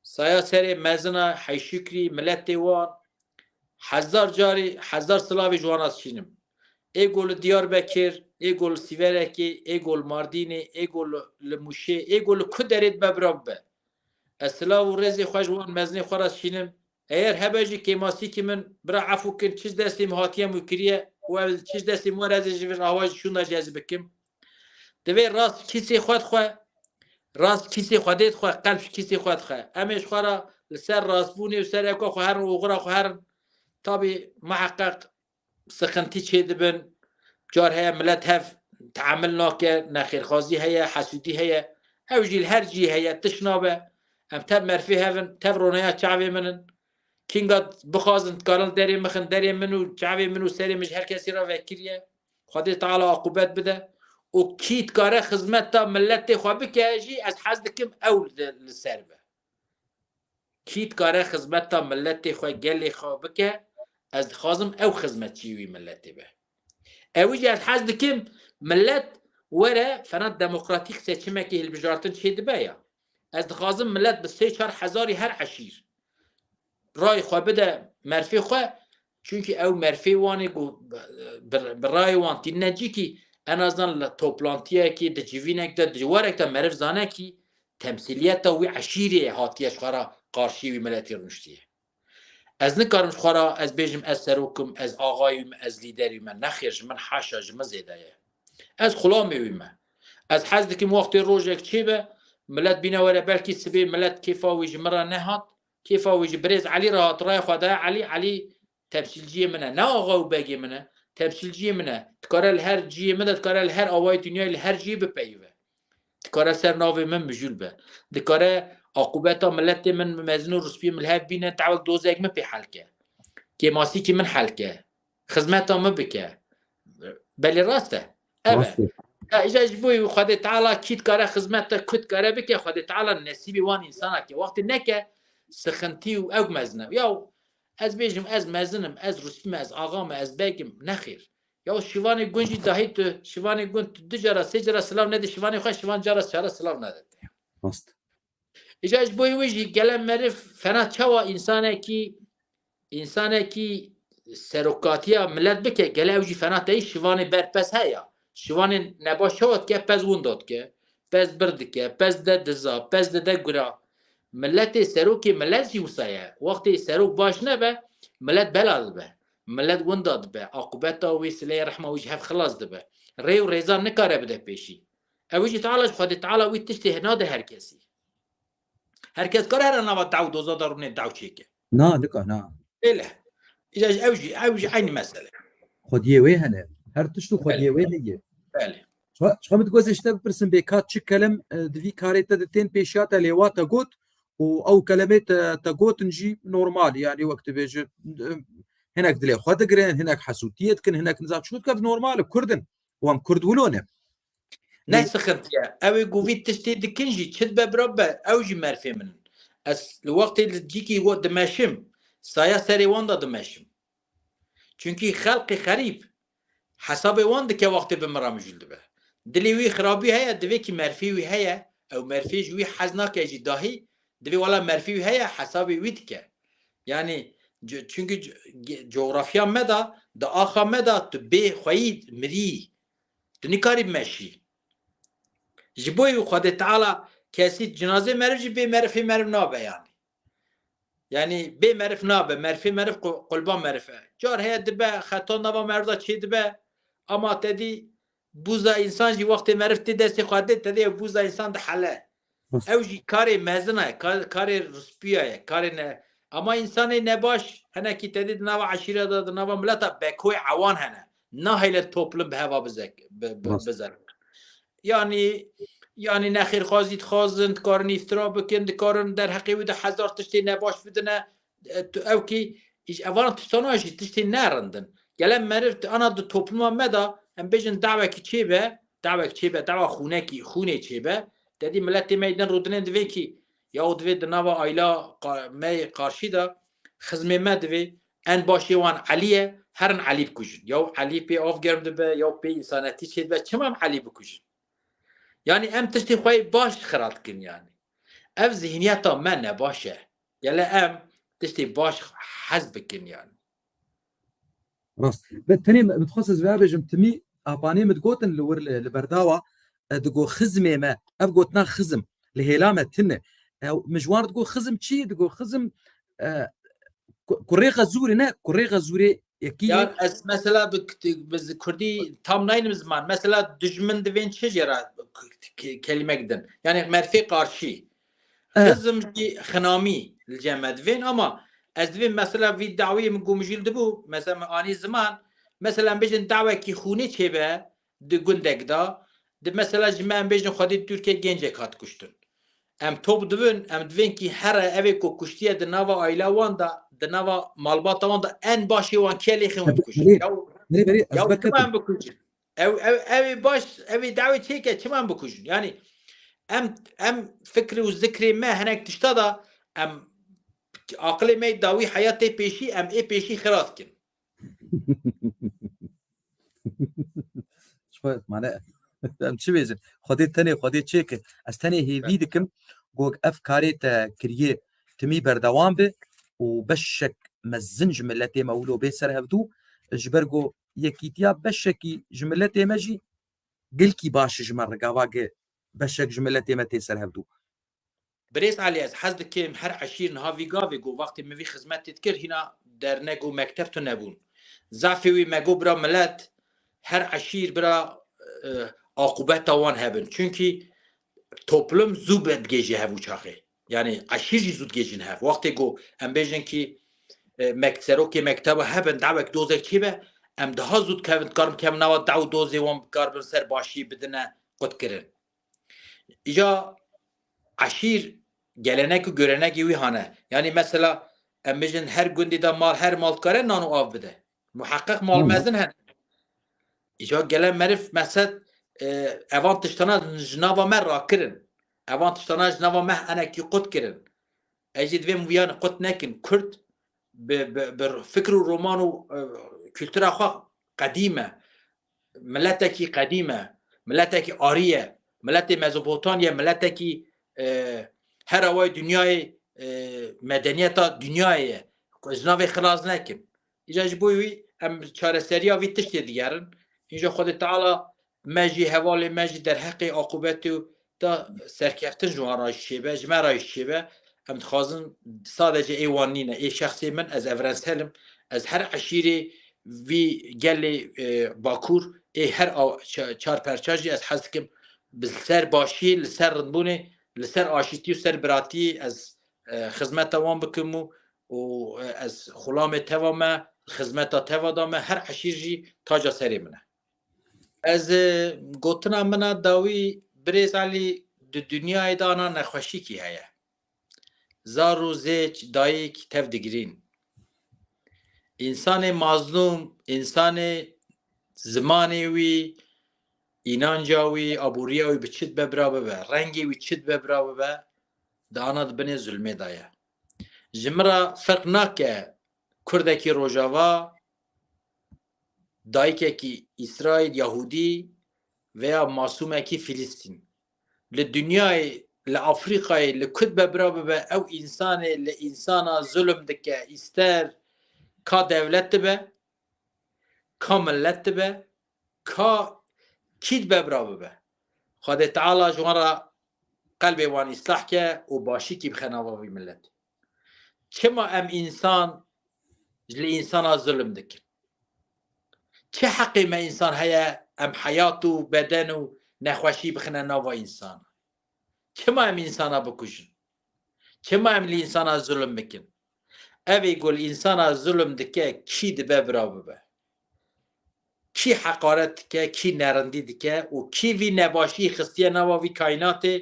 Saya serê mezina Heyşikrî, miletê wan, hezar carî, hezar silavê ji wan re dişînim. Ê go li Diyarbekir, ê go li Sîverekê, ê go li Mardînê, ê go li, li Mûşê, ê go li ku derê dibe bira bibe. Ez silav û rêzê xwe ji wan mezinê xwe re dişînim. Eger hebe jî kêmasîkî min, bira efû kin, çi ji destê min hatiye min kiriye û ev çi ji destê min were, ez ê ji vir awa jî şûnda jî ez ê bikim. Divê rast kîsê xwe dixwe, rast kîsê Xwedê dixwe, qelb ji kîsê xwe dixe. Em ê ji xwe re li ser rastbûnê û ser ewka xwe herin û oxira xwe herin. Tabî muheqeq sixintî çêdibin. Car heye milet hev teamil nake, nexêrxwazî heye, hesûdî heye. Ew jî li her cihê heye, tişt nabe. Em tev merfê hev in, tev roneya çavê min in. Kînga bixwazin dikarin derê min xin, derê min û çavê min û serê min ji her kesî re vekiriye. Xwedê Teala aqûbet bide. Û kî dikare xizmeta miletê xwe bike jî, ez hez dikim ew li, li ser be. Kî dikare xizmeta miletê xwe, gelê xwe bike, ez dixwazim ew xizmetçî wî miletê be. Ewî jî ez hez dikim milet were, fena demokratîk seçimekê hilbijartin çêdibe ya. Ez dixwazim milet bi sê çar hezarî her eşîr rayê xwe bide merfê xwe, çunkî ew merfê wan ê ku bi, bi, bi rayê wan tînine cîkî, en azdan li toplantiyekê, di civînek de, di warek de meriv zane kî temsîliyeta wî eşîrê hatiye ji xwe re qarşî wî miletê rûniştiye. Ez nikarim ji xwe re ez bêjim ez serok im, ez axayî wî me, ez lîderî wî me. Nexêr, ji min haşa, ji min zêde ye. Ez xulamê wî me. Ez hez dikim wextê rojek çêbe, milet bîne were, belkî sibê milet kêfa wî ji min re nehat, kêfa wî ji birêz Elî re hat, raya xwe daye Elî, Elî temsîlciyê min e. Ne axa û begê min e, temsîlciyê min e. Dikare li her cihê min de, dikare li her awayê dinyayê, li her cihê bipeyive. Dikare ser navê min mijûl be. Dikare aqûbeta miletê min, mezin û rispiyê min li hev bîne, dawek dozek min pê helke. Kêmasîkî min helke. Xizmeta min bike. Belê rast e. Ev e. Rast e. Ya, îja ji bo Xwedê Teala kî dikare xizmeta ku dikare bike, Xwedê Teala nesîbê wan însana ke. Wextê neke, sixintî û ew mezin e. Ya, Ez bêjim, ez mezin im, ez rûspî me, ez axa me, ez beg im. Nexêr. Ya şivanê gund jî dahî tu, şivanê gund tu du cara, sê cara silav nedî şivanê xwe, şivan cara çare silav nade te. Rast. Îca ji bo wê jî gele meriv fena çawa însanekî, însanekî serokatiya milet bike, gele ew jî fena teyî şivanê ber pez heye. Şivanê nebaş çawa dike, pez winda dike, pez bir dike, pez de diza, pez dide gura. Miletê serokê milet jî wisa ye. Wextê serok baş nebe, milet bela dibe. Milet winda dibe. Aqûbeta wî sileyê rehma wî ji hev xilas dibe. Rê û rêza nikare bide pêşî. Ew jî Teala ji Xwedê Teala wî tiştê nade her kesî. Her kes kare here nava daw doza de rûnê daw çêke. Na, nika, na. Êle. Îca ji ew jî, ew jî eynî mesele. Xwediyê wê hene. Her tişt û xwediyê Belê. wê heye. Belê. Çi, çi min digot ez ji te bipirsim bê ka çi kelem, e, di vî karê te de tên pêşiya te lê wa te got û ew kelemê te, te gotin jî normal, yanî wek dibêje, e, hinek dilê xwe digirin, hinek hesûtiyê dikin, hinek nizam çi dikin, normal e, Kurd in. Wan Kurd wilo ne. Ne Lê- sıkıntı ye. Ew ê ku vî tiştê dikin jî çi dibe bira be, ew jî merfê min in. Ez li wextê li cîkî we dimeşim, saya serê wan de dimeşim. Çünkü xelqê xerîb hesabê wan dike wextê bi min re mijûl dibe. Dilê wî xirabî heye, divê kî merfê wî heye, ew merfê ji wî hez nake jî dahî, divê wela merfê wî heye, hesabê wî dike. Yani, c-, çünkü c-, ge-, coğrafya me de, di axa me de tu bê xweyî mirî, tu nikarî meşî. Ji bo wî Xwedê Teala kesî cinazê meriv jî bê merifê meriv nabe yani. Yani bê meriv nabe, merifê meriv qu-, qulba meriv e. Car heye dibe, xeta nava meriv de çê dibe, ama te dî bûza însan jî wextê meriv tê destê Xwedê, te dê bûza însan dihele. Rast. Ew jî karê mezin e, kar-, karê rispiya ye, karê ne. Ama însanê nebaş, hinekî te dî di nava eşîre de, di nava mileta bekoyê ewan hene. Nahêlin toplum bi heva bizek-, bi-, bi-, Rast. bizerek. Yani, yani nexêrxwazî dixwazin, dikarin îftira bikin, dikarin derheqê wî de hezar tiştê nebaş bidine. E, tu ew kî, îş-, evan tiştana jî tiştê ne rind in. Gele meriv tu ana di topluma me de, em bêjin dawekî çêbe, dawek çêbe, dawa xûnekî, xûnê çêbe, te dî miletê me yê din rûdinên divê kî, ya û divê di nava aîla qa-, me yê qarşî de xizmê me divê en başê wan Elî ye, herin Elî bikujin. Ya Elî pê av germ dibe, ya pê însanetî çêdibe, çima em Elî bikujin? Yani em tiştê xwe yê baş xira dikin yani. Ev zihniyeta me nebaş e. Gele em tiştê baş hez bikin yani. Rast. Be tenê min dixwest ez vê bêjim, timî apanê min digotin li wir li, li berdawa, e, digo xizmê me, ev gotina xizm, li hêla me tune. E, min ji wan re digo xizm çi? Digo xizm, e, ku-, kurê xezûrê ne, kurê xezûrê yekî Yan ez mesela bi, bi kurdî tam naynim ziman. Mesela dijmin divên çi jê re k-, k-, kelîmek din? Yani merfê qarşî. Eh. Xizm jî xinamî li cem me divên, ama ez divêm mesela vî dawiyê min gomijîl dibû, mesela min anî ziman, mesela em bêjin dawekî xûnê çêbe di gundek de, di mesela ji me em bêjin xwedî Tirkiye gencek hat kuştin. Em top dibin, em divên kî here evê ku kuştiye di nava aîla wan de, di nava malbata wan de en başê wan kê lêxê wan bikujin. Berê, Ya, berê, berê, ez ya ber çima ketim. em bikujin? Ew, ew, ew ê baş, ew ê dawê çêke çima em bikujin? Yani em, em fikr û zikrê me hinek tişta da em aqilê me dawî heyatê pêşî, em ê pêşî xira dikin. Ji xwe mane em çi bêjin? Xwedê tenê, Xwedê çêke. Ez tenê hêvî dikim ku ev karê te kiriye timî berdewam be û beşek mezin ji miletê me wilo bê ser hevdû. Ji ber ku yekîtiya beşekî ji miletê me jî gelkî baş ji me re gava ge beşek ji miletê me tê ser hevdû. Birêz Elî, ez hez dikim her eşîr niha vî gavê ku wextê min vî xizmetê dikir hîna dernek û mekteb tune bûn. Zafê wî me got bira milet, her eşîr bira, e, aqûbeta wan hebin. Çunkî toplum zû be digêje hev û çaxê. Yani eşîr jî zû digêjin hev. Wextê ku em bêjin kî, e, mek-, serokê mekteba hebin, dawek dozek çêbe, em daha zû dikevin, dikarin bikevin nava daw dozê wan, bikaribin ser başiyê bidine qutkirin. Îca eşîr gelenek û görenekê wî hane. Yani mesela em bêjin her gundê de mal, her mal dikare nan û av bide. Muheqeq mal Hı hı. mezin hene. Îca gele meriv meset, e, evan tiştana ji nava me rakirin. Evan tiştana ji nava me enekî qut kirin. Ez jî divêm wiyan qut nekin. Kurd bi, bi, bi fikr û roman û, e, kultura xwe qedîm e. Miletekî qedîm e. Miletekî arî ye. Miletê Mezopotamya miletekî, e, her awayê dinyayê, e, medeniyeta dinyayê ye. Ji navê xilas nekin. Îca ji bo wî em çareseriya vî tiştê digerin. Îca Xwedê Teala me jî, hevalê me jî derheqê aqûbetê û da serkeftin ji wan re jî çêbe, ji me re jî çêbe. Em dixwazin sadece ê wan nîne, ê şexsê min, ez evrensel im. Ez her eşîrê vî gelê, e, Bakur, ê her a-, ça-, çar perça jî ez hez dikim bi ser başiyê, li ser rindbûnê, li ser aşîtî û ser biratiyê ez, e, xizmeta wan bikim û, û, e, ez xulamê teva me, xizmeta teva da me, her eşîr jî taca serê min e. Ez, e, gotina min a dawî, birêz Elî, di dinyayê de ana nexweşîkî heye. Zar û zêç, dayik tev digirîn. Însanê mazlûm, însanê zimanê wî, înanca wî, aboriya wî bi çi dibe bira bibe, rengê wî çi dibe bira bibe, di ana di binê zulmê de ye. Ji min re ferq nake kurdekî Rojava, dayikekî Îsraîl, Yahûdî veya masûmekî Filîstîn. Li dinyayê, li Afrîkayê, li ku dibe bira bibe, ew însanê li însana zulm dike, îster ka dewlet dibe, ka milet dibe, ka kî dibe bira bibe. Xwedê Teala ji wan re qelbê wan îslah ke û başîkî bixe nava vî miletê. Çima em însan li însana zulm dikin? Çi heqê me însan heye em heyat û beden û nexweşî bixine nava însana? Çima em însana bikujin? Çima em li însana zulm bikin? Evê ku li însana zulm dike, kî dibe bira bibe? Kî heqaret dike, kî nerindî dike û kî vî nebaşî xistiye nava vî kaînatê,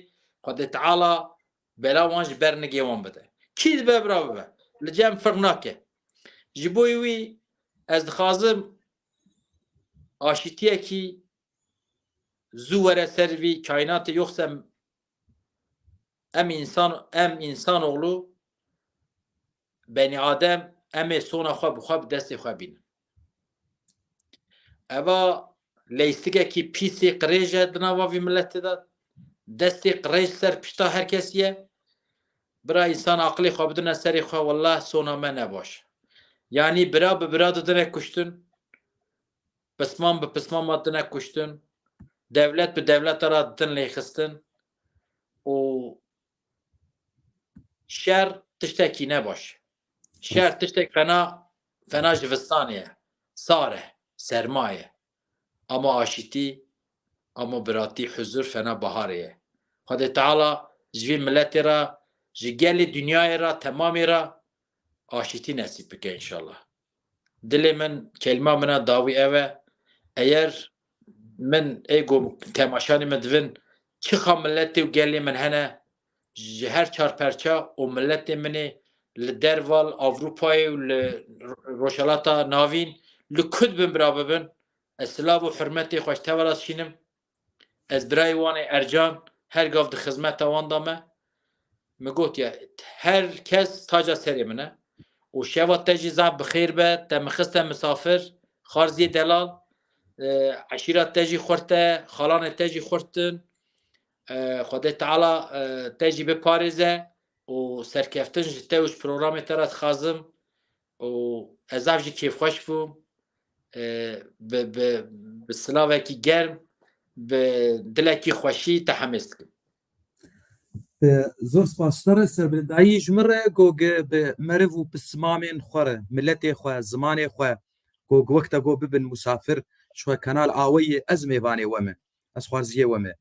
Xwedê Teala bela wan ji ber nigê wan bide. Kî dibe bira bibe? Li cem firq nake. Ji bo wî ez dixwazim aşîtiyekî zû were ser vî kaînatê, yoxsa em însan, em însanoğlu, benî Adem, em ê sona xwe bi xwe bi destê xwe bînin. Eva leyistikekî pîsê qirêj e di nava vî miletê de. Destê qirêj ser pişta her kesî ye. Bira însan aqilê xwe bidine serê xwe, wellah sona me ne baş. Yanî bira bi bira didine kuştin, pisman bi pisman ma didine kuştin, dewlet bi dewleta re didin lêxistin û şer tiştekî ne baş. Şer tiştek fena, fena jivistanê ye, sar e, serma ye. Ama aşîtî, ama biratî, huzur fena baharê ye. Xwedê Teala ji vî miletê re, ji gelê dinyayê re, temamê re aşîtî nesîb bike înşallah. Dilê min, kelma min a dawî ev e. Eger min ê ku temaşanê min divin, çiqa miletê û gelê min hene, ji her çar perça û miletê min ê li derval Avrupayê û li Ro-, Rojhelata Navîn, li ku dibin bira bibin, ez silav û hurmetê xwe ji teva re dişînim. Ez birayê wan ê Ercan, her gav di xizmeta wan de me. Min got ya, her kes taca serê min e. Û şeva te jî zaf bi xêr be, te min xiste misafir, Xarziyê delal, e, eşîra te jî xurt e, xalanê te jî xurt in. E, Xwedê Teala, e, te jî biparêze û serkeftin ji te û ji programê te re dixwazim. Û ez zaf jî kêfxweş bûm. E, bi, bi, bi silavekî germ, bi dilekî xweşî te hemêz dikim. E, zor spas ji te re serbilindayî ji min re, ku gi bi meriv û pismamên xwe re, miletê xwe, zimanê xwe, ku gi wek te got bibin musafir, ji xwe kanal aweyê, ez mêvanê we me. Ez xwarziyê we me.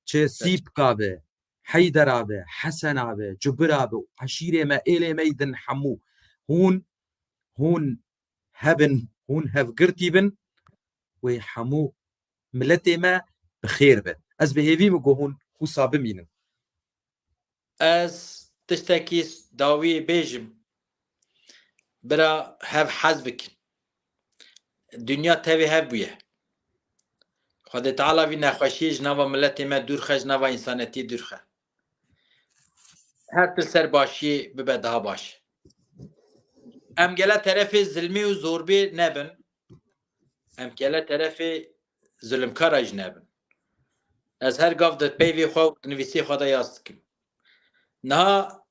Çi Sîpka be, Heydera be, Hesena be, Cubira be, eşîrê me, êlê me yî din hemû. Hûn, hûn hebin, hûn hevgirtî bin, wê hemû miletê me bi xêr be. Ez bi hêvî me ku hûn wisa bimînin. Ez tiştekî dawî bêjim. Bira hev hez bikin. Dinya tevî hev bûye. Xwedê Teala vî nexweşiyê ji nava miletê me dûr xe, ji nava însanetiyê dûr xe. Her tu ser başiyê bibe daha baş. Em gele terefê zilmî û zorbê nebin. Em gele terefê zilimkara jî nebin. Ez her gav di peyvê xwe û di nivîsê xwe de yaz dikim. Niha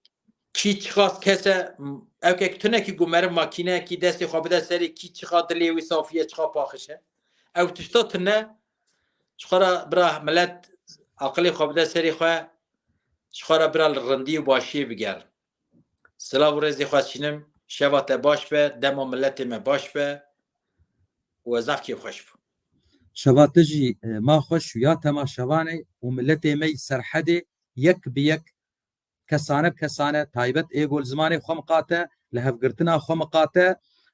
kî çiqas kes e, ew kek tunekî ku meriv makîneyekî destê xwe bide serê kî çiqa dilê wî safî ye, çiqa paxiş e. Ew tişta tune, ji xwe re bira milet aqilê xwe bide serê xwe, ji xwe re bira li rindî û başiyê bigerin. Silav û rêzê xwe şînim, şeva te baş be, dema miletê me baş be û ez zaf kêfxweş bûm. Şeva te jî, e, ma xweş û ya temaşevanê û miletê me yî Serhedê yek bi yek, kesane bi kesane, taybet ê ku li zimanê xwe miqate, li hevgirtina xwe miqate,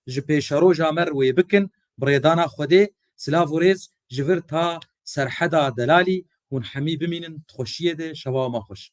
ji pêşeroja me re wê bikin, bi rêdana Xwedê, silav û rêz ji vir ta Serheda delalî, hûn hemî bimînin di xweşiyê de, şeva ma xweş.